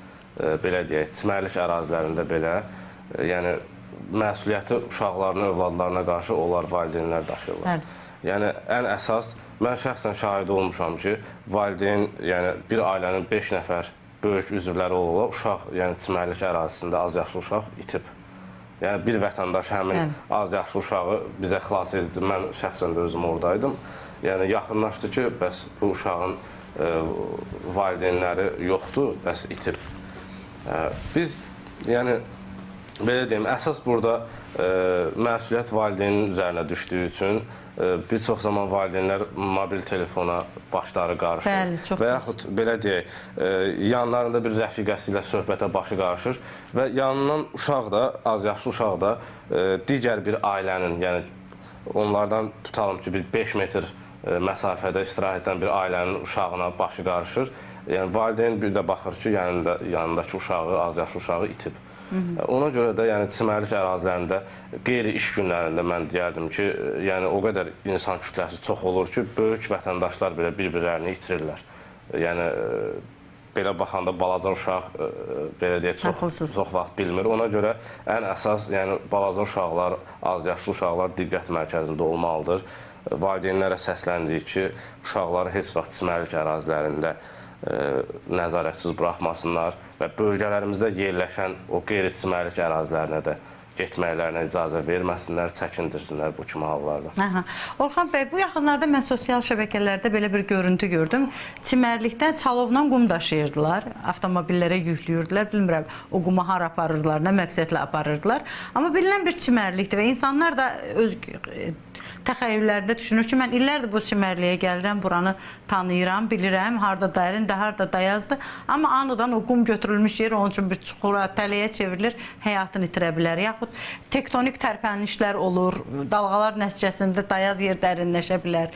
belə deyək, çimərlik ərazilərində belə, yəni məsuliyyəti uşaqlarına, övladlarına qarşı onlar valideynlər daşıyırlar. Yəni ən əsas, mən şəxsən şahid olmuşam ki, valideyn, yəni bir ailənin 5 nəfər böyük üzvləri olurlar, uşaq, yəni çimərlik ərazisində az yaşlı uşaq itib. Yəni bir vətəndaş həmin az yaşlı uşağı bizə xilas edici, mən şəxsən də özüm oradaydım. Yəni yaxınlaşdı ki, bəs bu uşağın valideynləri yoxdur, bəs itib. Biz, yəni belə deyim, əsas burada məsuliyyət valideynin üzərinə düşdüyü üçün bir çox zaman valideynlər mobil telefona başları qarışır. Bəli, çox. Və yaxud belə deyək, yanlarında bir rəfiqəsi ilə söhbətə başı qarışır və yanından uşaq da, az yaşlı uşaq da digər bir ailənin, yəni onlardan tutalım ki, bir 5 metr məsafədə istirahət edən bir ailənin uşağına başı qarışır. Yəni valideyn bir də baxır ki, yanındakı uşağı, az yaşlı uşağı itib. Ona görə də yəni çimərlik ərazilərində qeyri-iş günlərində mən deyərdim ki, yəni o qədər insan kütləsi çox olur ki, böyük vətəndaşlar belə bir-birlərini itirirlər. Yəni belə baxanda balaca uşaq belə deyək çox vaxt bilmir. Ona görə ən əsas yəni balaca uşaqlar, az yaşlı uşaqlar diqqət mərkəzində olmalıdır. Valideynlərə səsləndik ki, uşaqları heç vaxt çimərlik ərazilərində nəzarətsiz buraxmasınlar və bölgələrimizdə yerləşən o qeyri-çimərlik ərazilərinə də getməklərinə icazə verməsinlər, çəkindirsinlər bu kimi hallarda. Aha. Orxan bəy, bu yaxınlarda mən sosial şəbəkələrdə belə bir görüntü gördüm. Çimərlikdən çalovla qum daşıyırdılar, avtomobillərə yüklüyürdülər. Bilmirəm, o qumu hara aparırdılar, nə məqsədlə aparırdılar. Amma bilinən bir çimərlikdir və insanlar da öz təxəyyüllərində düşünür ki, mən illərdir bu çimərliyə gəlirəm, buranı tanıyıram, bilirəm, harda dərindir, harda dayazdır. Amma anıdan o qum götürülmüş yer onun üçün bir çuxura, tələyə çevrilir, həyatını itirə bilər. Yaxud tektonik tərpənişlər olur, dalğalar nəticəsində dayaz yer dərinləşə bilər.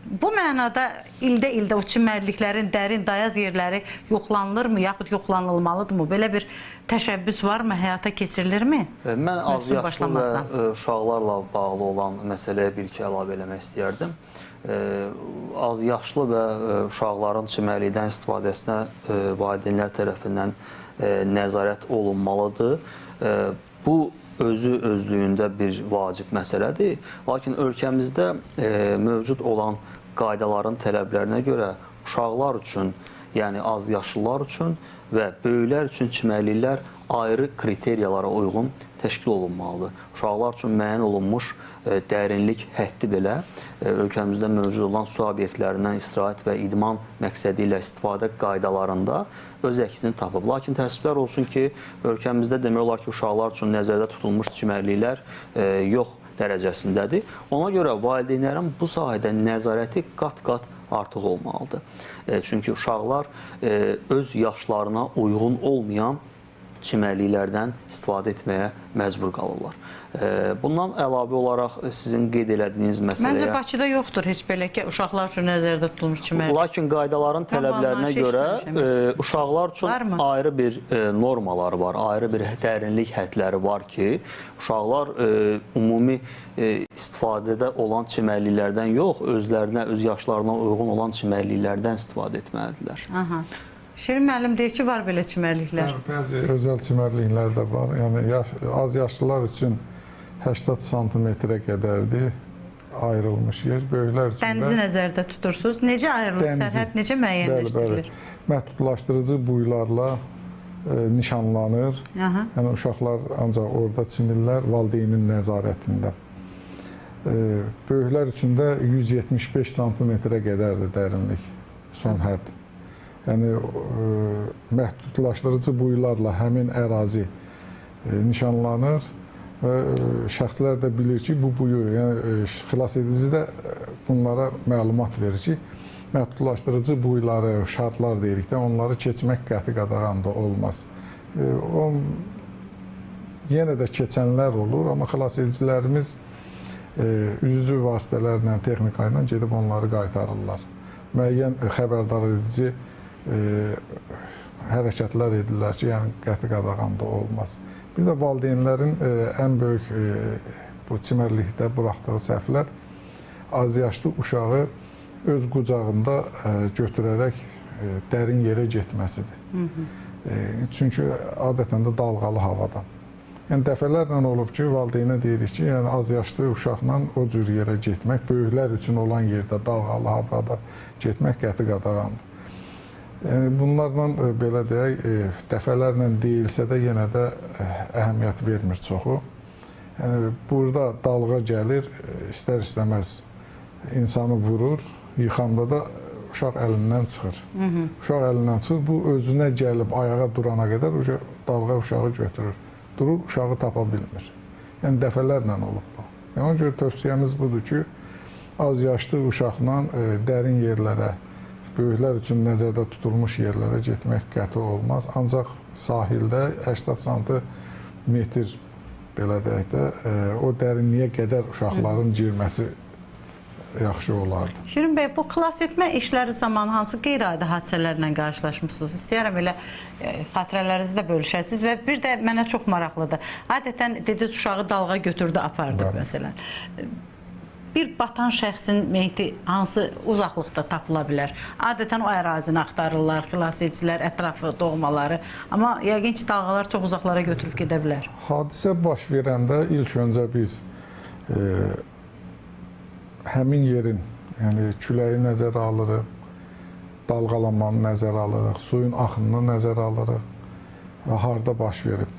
Bu mənada ildə-ildə o çimərliklərin dərin, dayaz yerləri yoxlanılırmı, yaxud yoxlanılmalıdırmı? Belə bir təşəbbüs varmı, həyata keçirilirmi? Mən az yaşlı və uşaqlarla bağlı olan məsələyə bir-iki əlavə eləmək istəyərdim. Az yaşlı və uşaqların çimərlikdən istifadəsinə valideynlər tərəfindən nəzarət olunmalıdır. Bu, özü özlüyündə bir vacib məsələdir. Lakin ölkəmizdə mövcud olan qaydaların tələblərinə görə uşaqlar üçün, yəni az yaşlılar üçün və böyüklər üçün çimərliklər ayrı kriteriyalara uyğun təşkil olunmalıdır. Uşaqlar üçün müəyyən olunmuş dərinlik həddi belə ölkəmizdə mövcud olan su obyektlərindən istirahət və idman məqsədi ilə istifadə qaydalarında öz əksini tapıb. Lakin təəssüflər olsun ki, ölkəmizdə demək olar ki, uşaqlar üçün nəzərdə tutulmuş çimərliklər yox dərəcəsindədir. Ona görə valideynlərin bu sahədə nəzarəti qat-qat artıq olmalıdır. Çünki uşaqlar öz yaşlarına uyğun olmayan çimərliklərdən istifadə etməyə məcbur qalırlar. Bundan əlavə olaraq sizin qeyd elədiyiniz məsələyə... Məncə Bakıda yoxdur heç belə ki, uşaqlar üçün nəzərdə tutulmuş çimərlik. Lakin qaydaların tələblərinə görə uşaqlar üçün ayrı bir normalar var, ayrı bir dərinlik hədləri var ki, uşaqlar ümumi istifadədə olan çimərliklərdən yox, özlərinə, öz yaşlarına uyğun olan çimərliklərdən istifadə etməlidirlər. Aha. Şirin müəllim deyir ki, var belə çimərliklər. Bəzi özəl çimərliklər də var. Yəni az yaşlılar üçün 80 santimetrə qədərdir ayrılmış yer. Böyüklər üçün dənizi nəzərdə tutursunuz. Necə ayrılır? Dənizi, sərhəd necə müəyyənləşdirilir? Bəli, bəli. Məhdudlaşdırıcı buylarla nişanlanır. Aha. Yəni uşaqlar ancaq orada çimirlər valideynin nəzarətində. Böyüklər üçün də 175 santimetrə qədərdir dərinlik, son hədd. Yəni məhdudlaşdırıcı buylarla həmin ərazi nişanlanır və şəxslər də bilir ki, bu buyu, yəni xilas edici də bunlara məlumat verir ki, məhdudlaşdırıcı buyları, şartlar deyirik də, onları keçmək qəti qadağan da olmaz. Yenə də keçənlər olur, amma xilas edicilərimiz üzücü vasitələrlə, texnika ilə gedib onları qaytarırlar. Müəyyən xəbərdar edici hərəkətlər edirlər ki, yəni qəti qadağan da olmaz. Bir də valideynlərin ən böyük bu çimərlikdə buraxdığı səhvlər az yaşlı uşağı öz qucağında götürərək dərin yerə getməsidir. Hı -hı. Çünki adətən də dalğalı havadan. Yəni dəfələrlə olub ki, valideynə deyirik ki, yəni az yaşlı uşaqla o cür yerə getmək, böyüklər üçün olan yerdə dalğalı havada getmək qəti qadağandır. Yəni bunlarla belə deyək, dəfələrlə deyilsə də yenə də əhəmiyyət vermir çoxu. Yəni burada dalğa gəlir, istər-istəməz insanı vurur, yıxanda da uşaq əlindən çıxır. Hı -hı. Uşaq əlindən çıxır, bu özünə gəlib ayağa durana qədər dalğa uşağı götürür. Durur, uşağı tapa bilmir. Yəni dəfələrlə olub bu. Yəni, ona görə tövsiyəmiz budur ki, az yaşlı uşaqla dərin yerlərə, böyüklər üçün nəzərdə tutulmuş yerlərə getmək qəti olmaz. Ancaq sahildə 80 santimetr belə deyək də, o dərinliyə qədər uşaqların girməsi yaxşı olardı. Şirin bəy, bu xilas etmə işləri zamanı hansı qeyri-adi hadisələrlə qarşılaşmışsınız? İstəyirəm elə xatirələrinizi də bölüşəsiniz və bir də mənə çox maraqlıdır. Adətən dediniz, uşağı dalğa götürdü, apardı məsələn. Bir batan şəxsin meyti hansı uzaqlıqda tapıla bilər? Adətən o ərazini axtarırlar, xilas edicilər, ətrafı, doğmaları. Amma yəqin ki, dalğalar çox uzaqlara götürüb gedə bilər. Hadisə baş verəndə ilk öncə biz həmin yerin, yəni küləyi nəzərə alırıq, dalğalanmanı nəzərə alırıq, suyun axınını nəzərə alırıq və harda baş verib.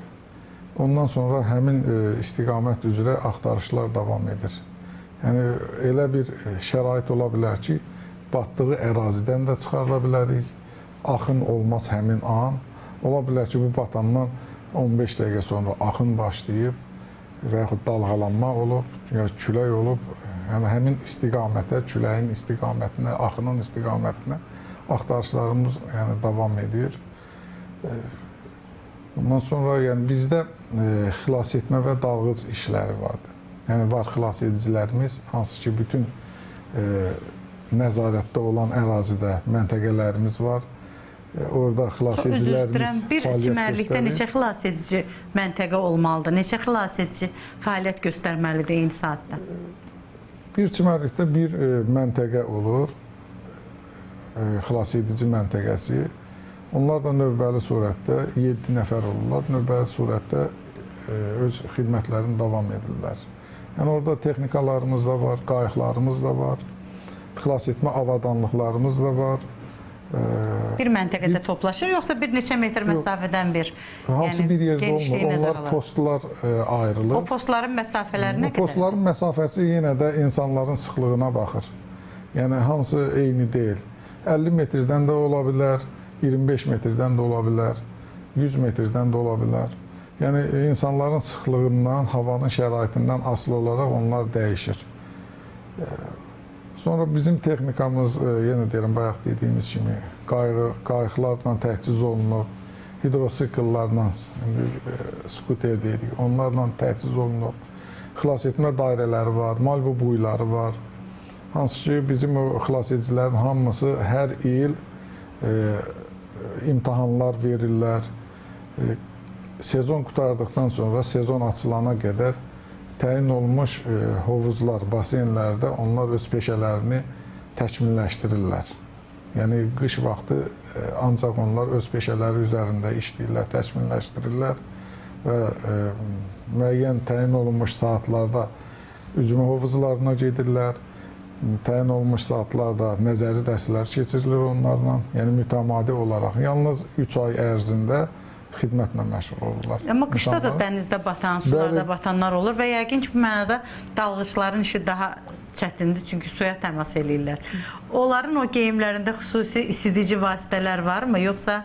Ondan sonra həmin istiqamət üzrə axtarışlar davam edir. Yəni elə bir şərait ola bilər ki, batdığı ərazidən də çıxarıla bilərik, axın olmaz həmin an. Ola bilər ki, bu batandan 15 dəqiqə sonra axın başlayıb və yaxud dalğalanma olub, külək olub. Yəni həmin istiqamətə, küləyin istiqamətinə, axının istiqamətinə axtarışlarımız yəni davam edir. Ondan sonra yəni bizdə xilas etmə və dalğıc işləri vardır. Yəni var xilas edicilərimiz, hansı ki bütün nəzarətdə olan ərazidə məntəqələrimiz var. Orada xilas edicilərimiz bir çimərlikdə neçə xilas edici məntəqə olmalıdır? Neçə xilas edici fəaliyyət göstərməlidir eyni saatda? Bir çimərlikdə bir məntəqə olur, xilas edici məntəqəsi. Onlar da növbəli surətdə 7 nəfər olurlar, növbəli surətdə öz xidmətlərini davam edirlər. Yəni orada texnikalarımız da var, qayıqlarımız da var, xilas etmə avadanlıqlarımız da var. Bir məntəqədə toplaşır, yoxsa bir neçə metr məsafədən bir? Hamısı bir yerdə olmur, onlar postlar ayrılır. O postların məsafələri nə qədər? Postların məsafəsi yenə də insanların sıxlığına baxır. Yəni hamısı eyni deyil. 50 metrdən də ola bilər, 25 metrdən də ola bilər, 100 metrdən də ola bilər. Yəni insanların sıxlığından, havanın şəraitindən asılı olaraq onlar dəyişir. Sonra bizim texnikamız, yenə deyirəm, bayaq dediyimiz kimi qayıqlarla təchiz olunub, hidrosikllarla, skuter deyirik, onlarla təchiz olunub, xilas etmə dairələri var, Malibu buyları var. Hansı ki, bizim o xilas edicilərin hamısı hər il imtahanlar verirlər. Sezon qurtardıqdan sonra, sezon açılana qədər təyin olunmuş hovuzlar, baseynlərdə onlar öz peşələrini təkmilləşdirirlər. Yəni qış vaxtı ancaq onlar öz peşələri üzərində işləyirlər, təkmilləşdirirlər və müəyyən təyin olunmuş saatlarda üzmə hovuzlarına gedirlər. Təyin olunmuş saatlarda nəzəri dərslər keçirilir onlarla, yəni mütəmadi olaraq. Yalnız 3 ay ərzində xidmətlə məşğul olurlar. Amma qışda da dənizdə batan, sularda batanlar olur və yəqin ki, bu mənada dalğıçların işi daha çətindir, çünki suya təmas eləyirlər. Onların o geyimlərində xüsusi isidici vasitələr varmı, yoxsa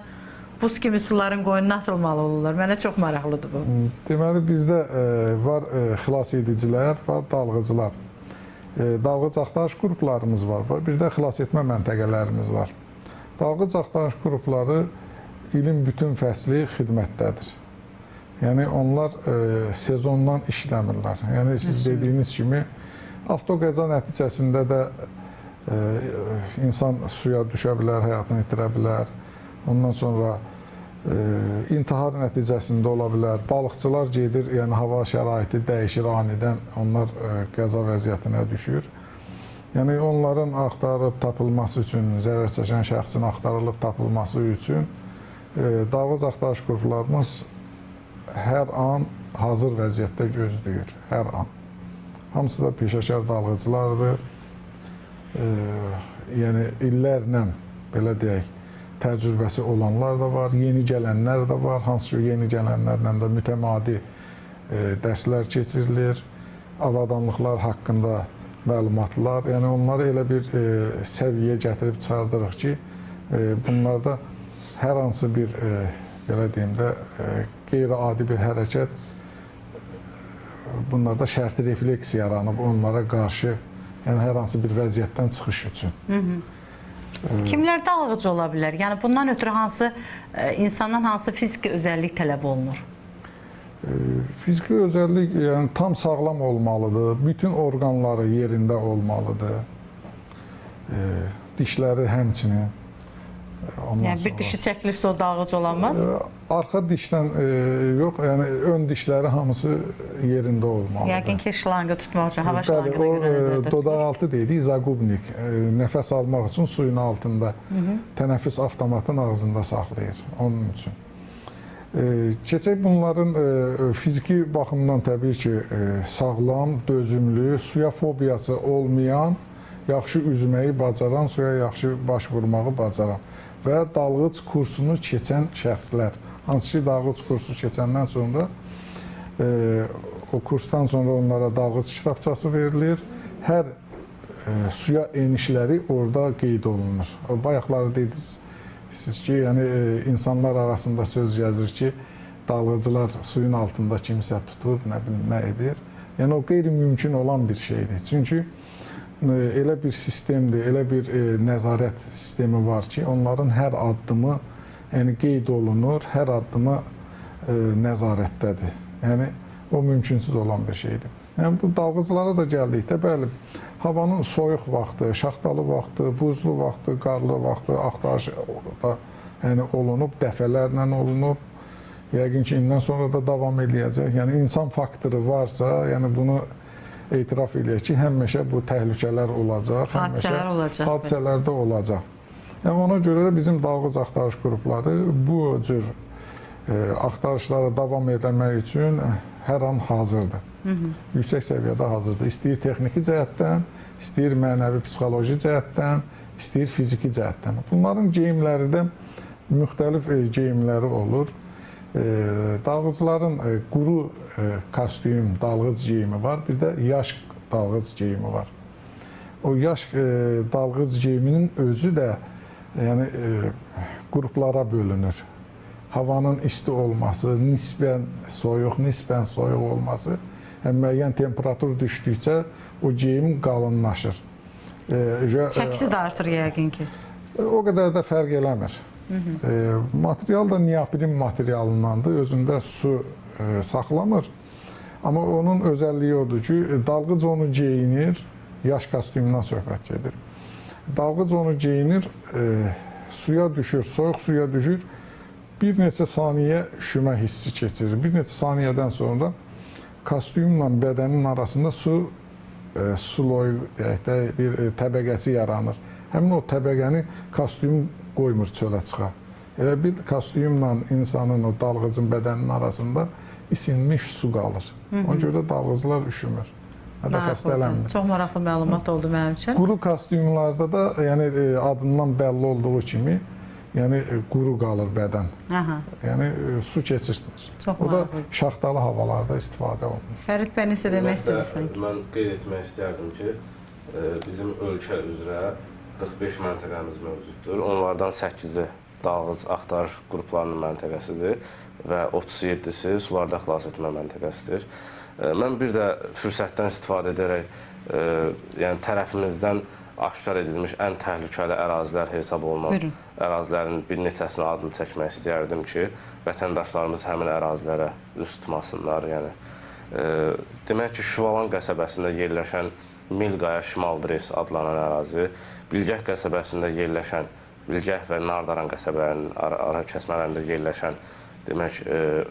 buz kimi suların qoynuna atılmalı olurlar? Mənə çox maraqlıdır bu. Deməli, bizdə var xilas edicilər, var dalğıcılar. Dalğıc axtarış qruplarımız var, bir də xilas etmə məntəqələrimiz var. Dalğıc axtarış qrupları ilin bütün fəsli xidmətdədir. Yəni, onlar sezondan işləmirlər. Yəni, siz dediyiniz kimi, avtoqəza nəticəsində də insan suya düşə bilər, həyatını itirə bilər. Ondan sonra intihar nəticəsində ola bilər. Balıqçılar gedir, yəni hava şəraiti dəyişir anidən, onlar qəza vəziyyətinə düşür. Yəni, onların axtarıb tapılması üçün, zərər çəkən şəxsin axtarılıb tapılması üçün dalğıc axtarış qruplarımız hər an hazır vəziyyətdə gözləyir, hər an. Hamısı da peşəkar dalğıcılardır. Yəni, illərlə, belə deyək, təcrübəsi olanlar da var, yeni gələnlər də var. Hansı ki, yeni gələnlərlə də mütəmadi dərslər keçirilir, avadanlıqlar haqqında məlumatlar. Yəni, onları elə bir səviyyə gətirib çıxardırıq ki, bunlarda hər hansı bir, belə deyim də, qeyri-adi bir hərəkət, bunlarda şərti refleks yaranıb onlara qarşı, yəni hər hansı bir vəziyyətdən çıxış üçün. Kimlər dalğıcı ola bilər? Yəni bundan ötürü hansı insandan hansı fiziki özəllik tələb olunur? Fiziki özəllik, yəni tam sağlam olmalıdır, bütün orqanları yerində olmalıdır, dişləri həmçinin. Yəni bir dişi çəkilibsə o dalğıc olamaz? Arxa dişdən yox, yəni ön dişləri hamısı yerində olmalıdır. Yəqin ki, şlanqı tutmaq üçün, hava şlanqına görə nəzərdə tutulur. Dodaqaltı deyirik, zaqubnik. Nəfəs almaq üçün suyun altında, tənəffüs avtomatın ağzında saxlayır onun üçün. Keçək bunların fiziki baxımdan təbii ki, sağlam, dözümlü, suya fobiyası olmayan, yaxşı üzməyi bacaran, suya yaxşı baş vurmağı bacaran və dalğıc kursunu keçən şəxslər. Hansı ki, dalğıc kursu keçəndən sonra, o kursdan sonra onlara dalğıc kitabçası verilir. Hər suya enişləri orada qeyd olunur. Bayaqları dediniz siz ki, yəni insanlar arasında söz gəzir ki, dalğıcılar suyun altında kimsə tutur, nə bilim, nə edir. Yəni, o qeyri-mümkün olan bir şeydir. Çünki elə bir sistemdir, elə bir nəzarət sistemi var ki, onların hər addımı yəni, qeyd olunur, hər addımı nəzarətdədir. Yəni, o mümkünsüz olan bir şeydir. Yəni, bu dalğıclara da gəldikdə, bəli, havanın soyuq vaxtı, şaxtalı vaxtı, buzlu vaxtı, qarlı vaxtı axtarış da yəni, olunub, dəfələrlə olunub. Yəqin ki, indən sonra da davam eləyəcək. Yəni, insan faktoru varsa, yəni bunu etiraf eləyək ki, həmişə bu təhlükələr olacaq, hadisələr olacaq, hadisələr də olacaq. Yəni, ona görə də bizim dalğıc axtarış qrupları bu cür axtarışlara davam etmək üçün hər an hazırdır. Yüksək səviyyədə hazırdır. İstəyir texniki cəhətdən, istəyir mənəvi psixoloji cəhətdən, istəyir fiziki cəhətdən. Bunların geyimləri də müxtəlif geyimləri olur. Dalğıcların quru kostyum, dalğıc geyimi var, bir də yaş dalğıc geyimi var. O yaş dalğıc geyiminin özü də yəni, qruplara bölünür. Havanın isti olması, nisbən soyuq, nisbən soyuq olması, yəni, müəyyən temperatur düşdükcə o geyim qalınlaşır. Çəkisi də artır yəqin ki. O qədər də fərq eləmir. Material da neoprin materialındandır, özündə su saxlamır. Amma onun özəlliyi odur ki, dalğıc onu geyinir, yaş kostyumundan söhbət gedir. Dalğıc onu geyinir, suya düşür, soyuq suya düşür, bir neçə saniyə üşümə hissi keçirir. Bir neçə saniyədən sonra kostyumla bədənin arasında su sloyu deyək də, bir təbəqəsi yaranır. Həmin o təbəqəni kostyum qoymur çölə çıxa. Elə bil kostyumla insanın, o dalğıcın bədəninin arasında isinmiş su qalır. Ona görə də dalğıcılar üşümür. Hətta xəstələnmir. Çox maraqlı məlumat oldu mənim üçün. Quru kostyumlarda da, yəni adından bəlli olduğu kimi, yəni quru qalır bədən. Aha. Yəni su keçirtmir. Çox o da maraqlı. Şaxtalı havalarda istifadə olunur. Fərid bəy, nəsə demək istədiniz sanki? Mən qeyd etmək istərdim ki, bizim ölkə üzrə 45 məntəqəmiz mövcuddur. Onlardan 8-i dalğıc axtarış qruplarının məntəqəsidir və 37-si sularda xilas etmə məntəqəsidir. Mən bir də fürsətdən istifadə edərək, yəni tərəfimizdən aşkar edilmiş ən təhlükəli ərazilər hesab olunan ərazilərin bir neçəsinin adını çəkmək istəyərdim ki, vətəndaşlarımız həmin ərazilərə üst tutmasınlar. Yəni, demək ki, Şuvalan qəsəbəsində yerləşən Milqaya Şimal Dres adlanan ərazi, Bilgəh qəsəbəsində yerləşən Bilgəh və Nardaran qəsəbələrinin ara kəsmələrində yerləşən, demək,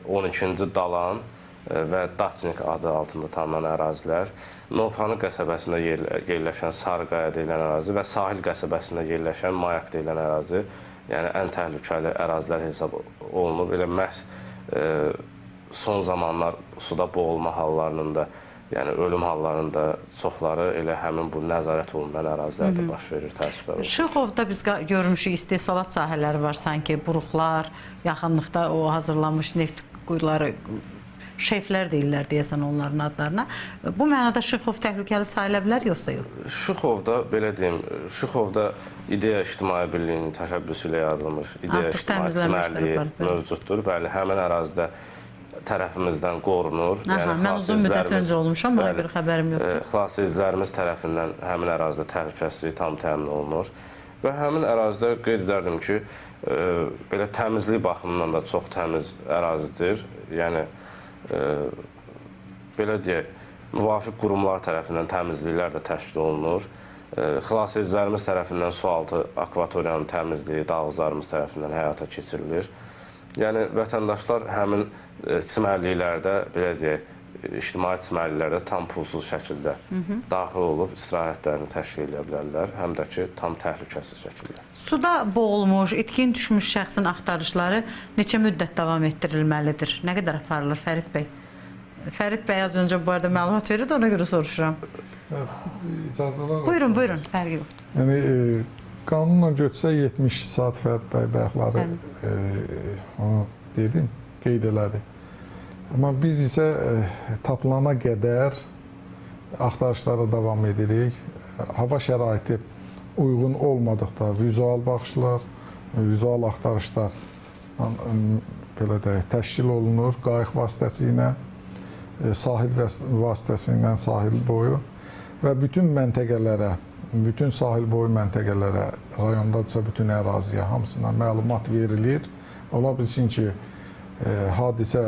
12-ci Dalan və Daçnik adı altında tanınan ərazilər, Novxanı qəsəbəsində yerləşən Sarıqaya deyilən ərazi və Sahil qəsəbəsində yerləşən Mayak deyilən ərazi, yəni ən təhlükəli ərazilər hesab olunub. Elə məhz son zamanlar suda boğulma hallarının da, yəni ölüm hallarının da çoxları elə həmin bu nəzarət olunan ərazilərdə baş verir, təəssüflər olsun. Şıxovda biz görmüşük, istehsalat sahələri var sanki, buruqlar, yaxınlıqda o hazırlanmış neft quyuları, şeflər deyirlər deyəsən onların adlarına. Bu mənada Şıxov təhlükəli sayıla bilər yoxsa yox? Şıxovda, belə deyim, Şıxovda İdeya İctimai Birliyinin təşəbbüsü ilə yaradılmış İdeya İctimai Çimərliyi mövcuddur. Bəli, həmin ərazidə tərəfimizdən qorunur. Aha, mən uzun müddət öncə olmuşam, buna görə xəbərim yoxdur. Xilasedicilərimiz tərəfindən həmin ərazidə təhlükəsizlik tam təmin olunur. Və həmin ərazidə qeyd edərdim ki, belə təmizlik baxımından da çox təmiz ərazidir. Yəni, belə deyək, müvafiq qurumlar tərəfindən təmizliklər də təşkil olunur. Xilasedicilərimiz tərəfindən sualtı akvatoriyanın təmizliyi dalğıclarımız tərəfindən həyata keçirilir. Yəni, vətəndaşlar həmin çimərliklərdə, belə deyək, ictimai çimərliklərdə tam pulsuz şəkildə daxil olub istirahətlərini təşkil edə bilərlər, həm də ki, tam təhlükəsiz şəkildə. Suda boğulmuş, itkin düşmüş şəxsin axtarışları neçə müddət davam etdirilməlidir? Nə qədər aparılır, Fərid bəy? Fərid bəy az öncə bu arada məlumat verirdi, ona görə soruşuram. İcazə olar. Buyurun, buyurun, fərqi yoxdur. Yəni, qanunla götürsə 72 saat Fərid bəy bayaqları onu dedim, qeyd elədi. Amma biz isə tapılana qədər axtarışlara davam edirik. Hava şəraiti uyğun olmadıqda vizual baxışlar, vizual axtarışlar belə deyək, təşkil olunur qayıq vasitəsilə, sahil vasitəsilə sahil boyu və bütün məntəqələrə, bütün sahil boyu məntəqələrə, rayondadırsa bütün əraziyə hamısına məlumat verilir. Ola bilsin ki, hadisə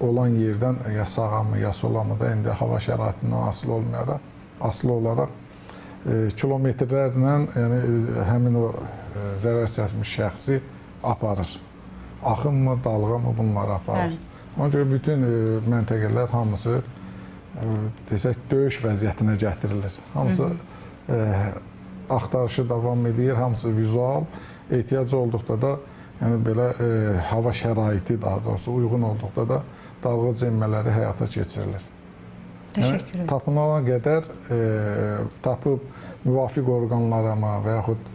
olan yerdən ya sağamı, ya solamı da indi hava şəraitindən asılı olmayaraq, asılı olaraq kilometrlərlə, yəni həmin o zərər çəkmiş şəxsi aparır. Axınmı, dalğa mı bunları aparır. Ona görə bütün məntəqələr hamısı desək döyüş vəziyyətinə gətirilir. Hamısı axtarışı davam edir, hamısı vizual. Ehtiyac olduqda da, yəni belə hava şəraiti daha doğrusu uyğun olduqda da dalğıc enmələri həyata keçirilir. Təşəkkür ederim. Tapılana qədər tapıb müvafiq orqanlara və yaxud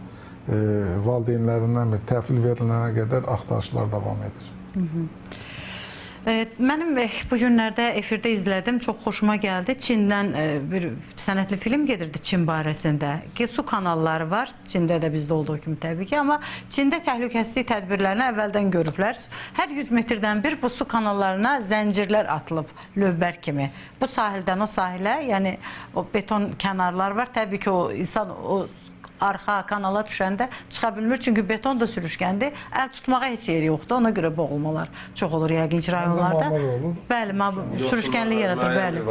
valideynlərindən təhvil verilənə qədər axtarışlar davam edir. Mənim bu günlərdə efirdə izlədim, çox xoşuma gəldi. Çindən bir sənətli film gedirdi Çin barəsində ki, su kanalları var, Çində də bizdə olduğu kimi təbii ki, amma Çində təhlükəsizlik tədbirlərini əvvəldən görüblər. Hər 100 metrdən bir bu su kanallarına zəncirlər atılıb, lövbər kimi. Bu sahildən o sahilə, yəni o beton kənarlar var, təbii ki, o insan o arxa kanala düşəndə çıxa bilmir. Çünki beton da sürüşkəndir. Əl tutmağa heç yeri yoxdur. Ona görə boğulmalar çox olur yəqin ki, rayonlarda. Bəli, sürüşkənlik yaradır, bəli.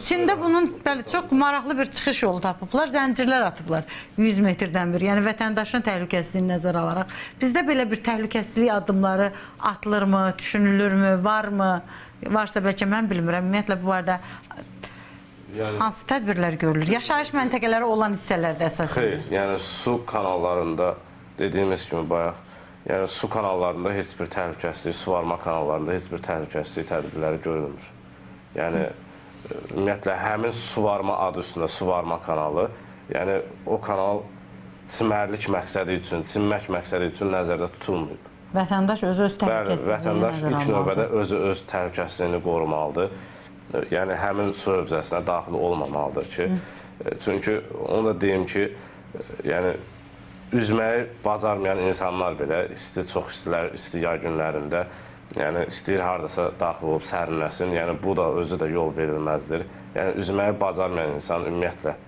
Çində bunun bəli, çox maraqlı bir çıxış yolu tapıblar. Zəncirlər atıblar 100 metrdən bir. Yəni vətəndaşın təhlükəsizliyini nəzərə alaraq. Bizdə belə bir təhlükəsizlik addımları atılırmı, düşünülürmü, varmı? Varsa bəlkə mən bilmirəm. Ümumiyyətlə bu barədə Yəni Hansı tədbirlər görülür? Yaşayış məntəqələri olan hissələrdə əsasən. Xeyr, yəni su kanallarında dediyimiz kimi bayaq, yəni su kanallarında heç bir təhlükəsizlik, suvarma kanallarında heç bir təhlükəsizlik tədbirləri görülmür. Yəni ümumiyyətlə həmin suvarma adı üstündə suvarma kanalı, yəni o kanal çimərlik məqsədi üçün, çimmək məqsədi üçün nəzərdə tutulmayıb. Vətəndaş özü öz Bəli, təhlükəsizliyini vətəndaş nəzərə ilk növbədə almalıdır. özü öz təhlükəsizliyini qorumalıdır. Yəni həmin su hövzəsinə daxil olmamalıdır ki, çünki onu da deyim ki, yəni üzməyi bacarmayan insanlar belə isti, çox istilər, isti yay günlərində, yəni istəyir hardasa daxil olub sərinləsin. Yəni bu da özü də yol verilməzdir. Yəni üzməyi bacarmayan insan ümumiyyətlə,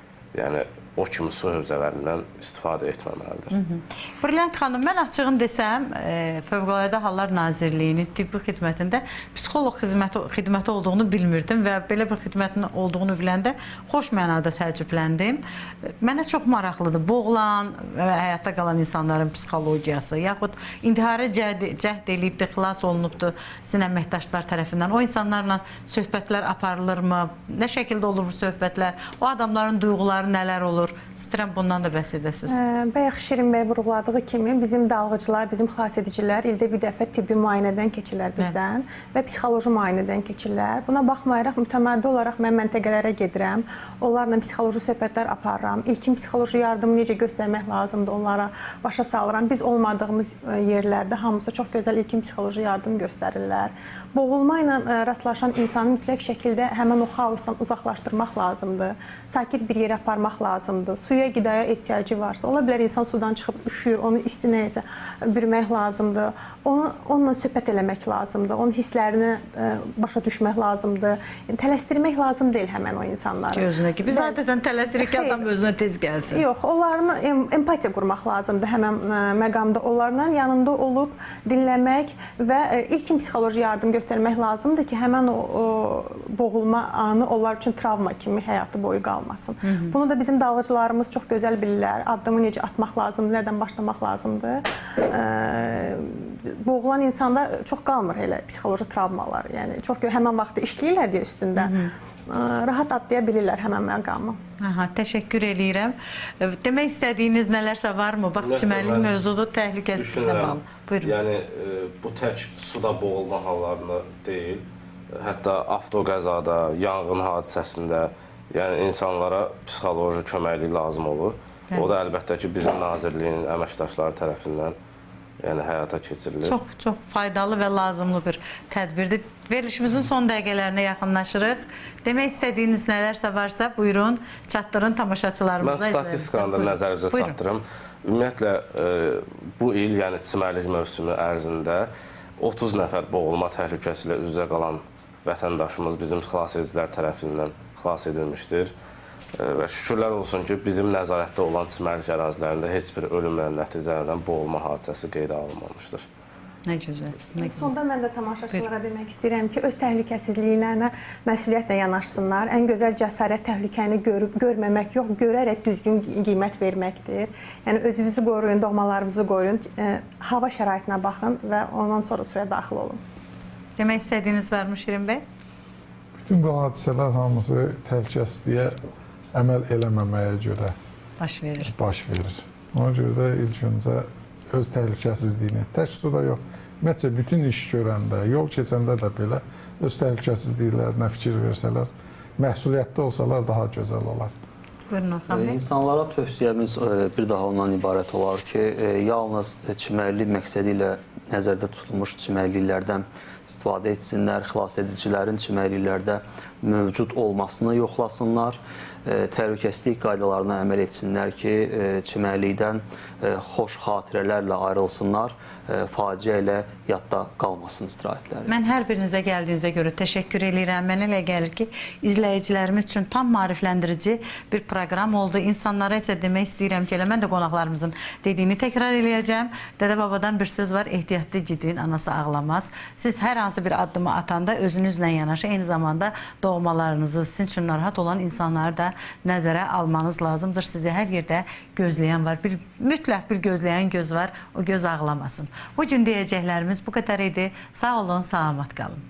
yəni o kimi su hövzələrindən istifadə etməməlidir. Brilliant xanım, mən açığını desəm, Fövqəladə Hallar Nazirliyinin tibbi xidmətində psixoloq xidməti olduğunu bilmirdim və belə bir xidmətin olduğunu biləndə xoş mənada təəccübləndim. Mənə çox maraqlıdır boğulan və həyatda qalan insanların psixologiyası, yaxud intihara cəhd eləyibdir, xilas olunubdur sizin əməkdaşlar tərəfindən. O insanlarla söhbətlər aparılırmı? Nə şəkildə olur bu söhbətlər? O adamların duyğuları nələr olur? İstəyirəm bundan da bəhs edəsiniz. Bayaq Şirin bəy vurğuladığı kimi bizim dalğıcılar, bizim xilasedicilər ildə bir dəfə tibbi müayinədən keçirlər bizdən və psixoloji müayinədən keçirlər. Buna baxmayaraq mütəmadi olaraq mən məntəqələrə gedirəm. Onlarla psixoloji söhbətlər aparıram. İlkin psixoloji yardımı necə göstərmək lazımdır onlara başa salıram. Biz olmadığımız yerlərdə hamısı çox gözəl ilkin psixoloji yardım göstərirlər. Boğulma ilə rastlaşan insanı mütləq şəkildə həmin o xaosdan uzaqlaşdırmaq lazımdır. Sakit bir yerə aparmaq lazımdır. Suya, qidaya ehtiyacı varsa, ola bilər insan sudan çıxıb üşüyür, onu isti nəyəsə bürmək lazımdır. Onunla söhbət eləmək lazımdır, onun hisslərini başa düşmək lazımdır. Yəni, tələsdirmək lazım deyil həmən o insanları. Gözünə ki, biz adətən tələsirik ki, adam özünə tez gəlsin. Yox, onların empatiya qurmaq lazımdır həmən məqamda onlarla yanında olub dinləmək və ilkin psixoloji yardım göstərmək lazımdır ki, həmən o boğulma anı onlar üçün travma kimi həyatı boyu qalmasın. Bunu da bizim dalğıcılarımız çox gözəl bilirlər. Addımı necə atmaq lazımdır, nədən başlamaq lazımdır. Boğulan insanda çox qalmır elə psixoloji travmalar. Yəni çox həmən vaxtı işləyirlər deyə üstündə. Rahat atlaya bilirlər həmən məqamı. Aha, təşəkkür eləyirəm. Demək istədiyiniz nələrsə varmı? Bax, çimərlik mövzudur, təhlükəsizliklə bağlı. Buyurun. Yəni bu tək suda boğulma hallarında deyil, hətta avtoqəzada, yanğın hadisəsində, yəni insanlara psixoloji köməklik lazım olur. Bəli. O da əlbəttə ki, bizim nazirliyin əməkdaşları tərəfindən yəni həyata keçirilir. Çox, çox faydalı və lazımlı bir tədbirdir. Verilişimizin son dəqiqələrinə yaxınlaşırıq. Demək istədiyiniz nələrsə varsa, buyurun, çatdırın tamaşaçılarımıza. Mən statistikanı da nəzərinizə çatdırım. Ümumiyyətlə, bu il, yəni çimərlik mövsümü ərzində 30 nəfər boğulma təhlükəsi ilə üz-üzə qalan vətəndaşımız bizim xilasedicilər tərəfindən xilas edilmişdir. Və şükürlər olsun ki, bizim nəzarətdə olan çimərlik ərazilərində heç bir ölümlə nəticələnən boğulma hadisəsi qeydə alınmamışdır. Nə gözəl. Nə gözəl. Sonda mən də tamaşaçılara demək istəyirəm ki, öz təhlükəsizliklərinə məsuliyyətlə yanaşsınlar. Ən gözəl cəsarət təhlükəni görüb görməmək yox, görərək düzgün qiymət verməkdir. Yəni özünüzü qoruyun, doğmalarınızı qoruyun, hava şəraitinə baxın və ondan sonra suya daxil olun. Demək istədiyiniz varmı Şirin bəy? Bütün bu hadisələr hamısı təhlükəsizliyə əməl eləməməyə görə baş verir. Baş verir. Ona görə də ilk öncə öz təhlükəsizliyini, tək suda yox, ümumiyyətcə bütün iş görəndə, yol keçəndə də belə öz təhlükəsizliklərinə fikir versələr, məsuliyyətli olsalar daha gözəl olar. Buyurun Orxan bəy. İnsanlara tövsiyəmiz bir daha ondan ibarət olar ki, yalnız çimərlik məqsədi ilə nəzərdə tutulmuş çimərliklərdən istifadə etsinlər, xilasedicilərin çimərliklərdə mövcud olmasını yoxlasınlar, təhlükəsizlik qaydalarına əməl etsinlər ki, çimərlikdən xoş xatirələrlə ayrılsınlar, faciə ilə yadda qalmasın istirahətləri. Mən hər birinizə gəldiyinizə görə təşəkkür eləyirəm. Mənə elə gəlir ki, izləyicilərimiz üçün tam maarifləndirici bir proqram oldu. İnsanlara isə demək istəyirəm ki, elə mən də qonaqlarımızın dediyini təkrar eləyəcəm. Dədə-babadan bir söz var, ehtiyatlı gidin, anası ağlamaz. Siz hər hansı bir addımı atanda özünüzlə yanaşı, eyni zamanda doğmalarınızı, sizin üçün narahat olan insanları da nəzərə almanız lazımdır. Sizi hər yerdə gözləyən var. Mütləq bir gözləyən göz var. O göz ağlamasın. Bu gün deyəcəklərimiz bu qədər idi. Sağ olun, salamat qalın.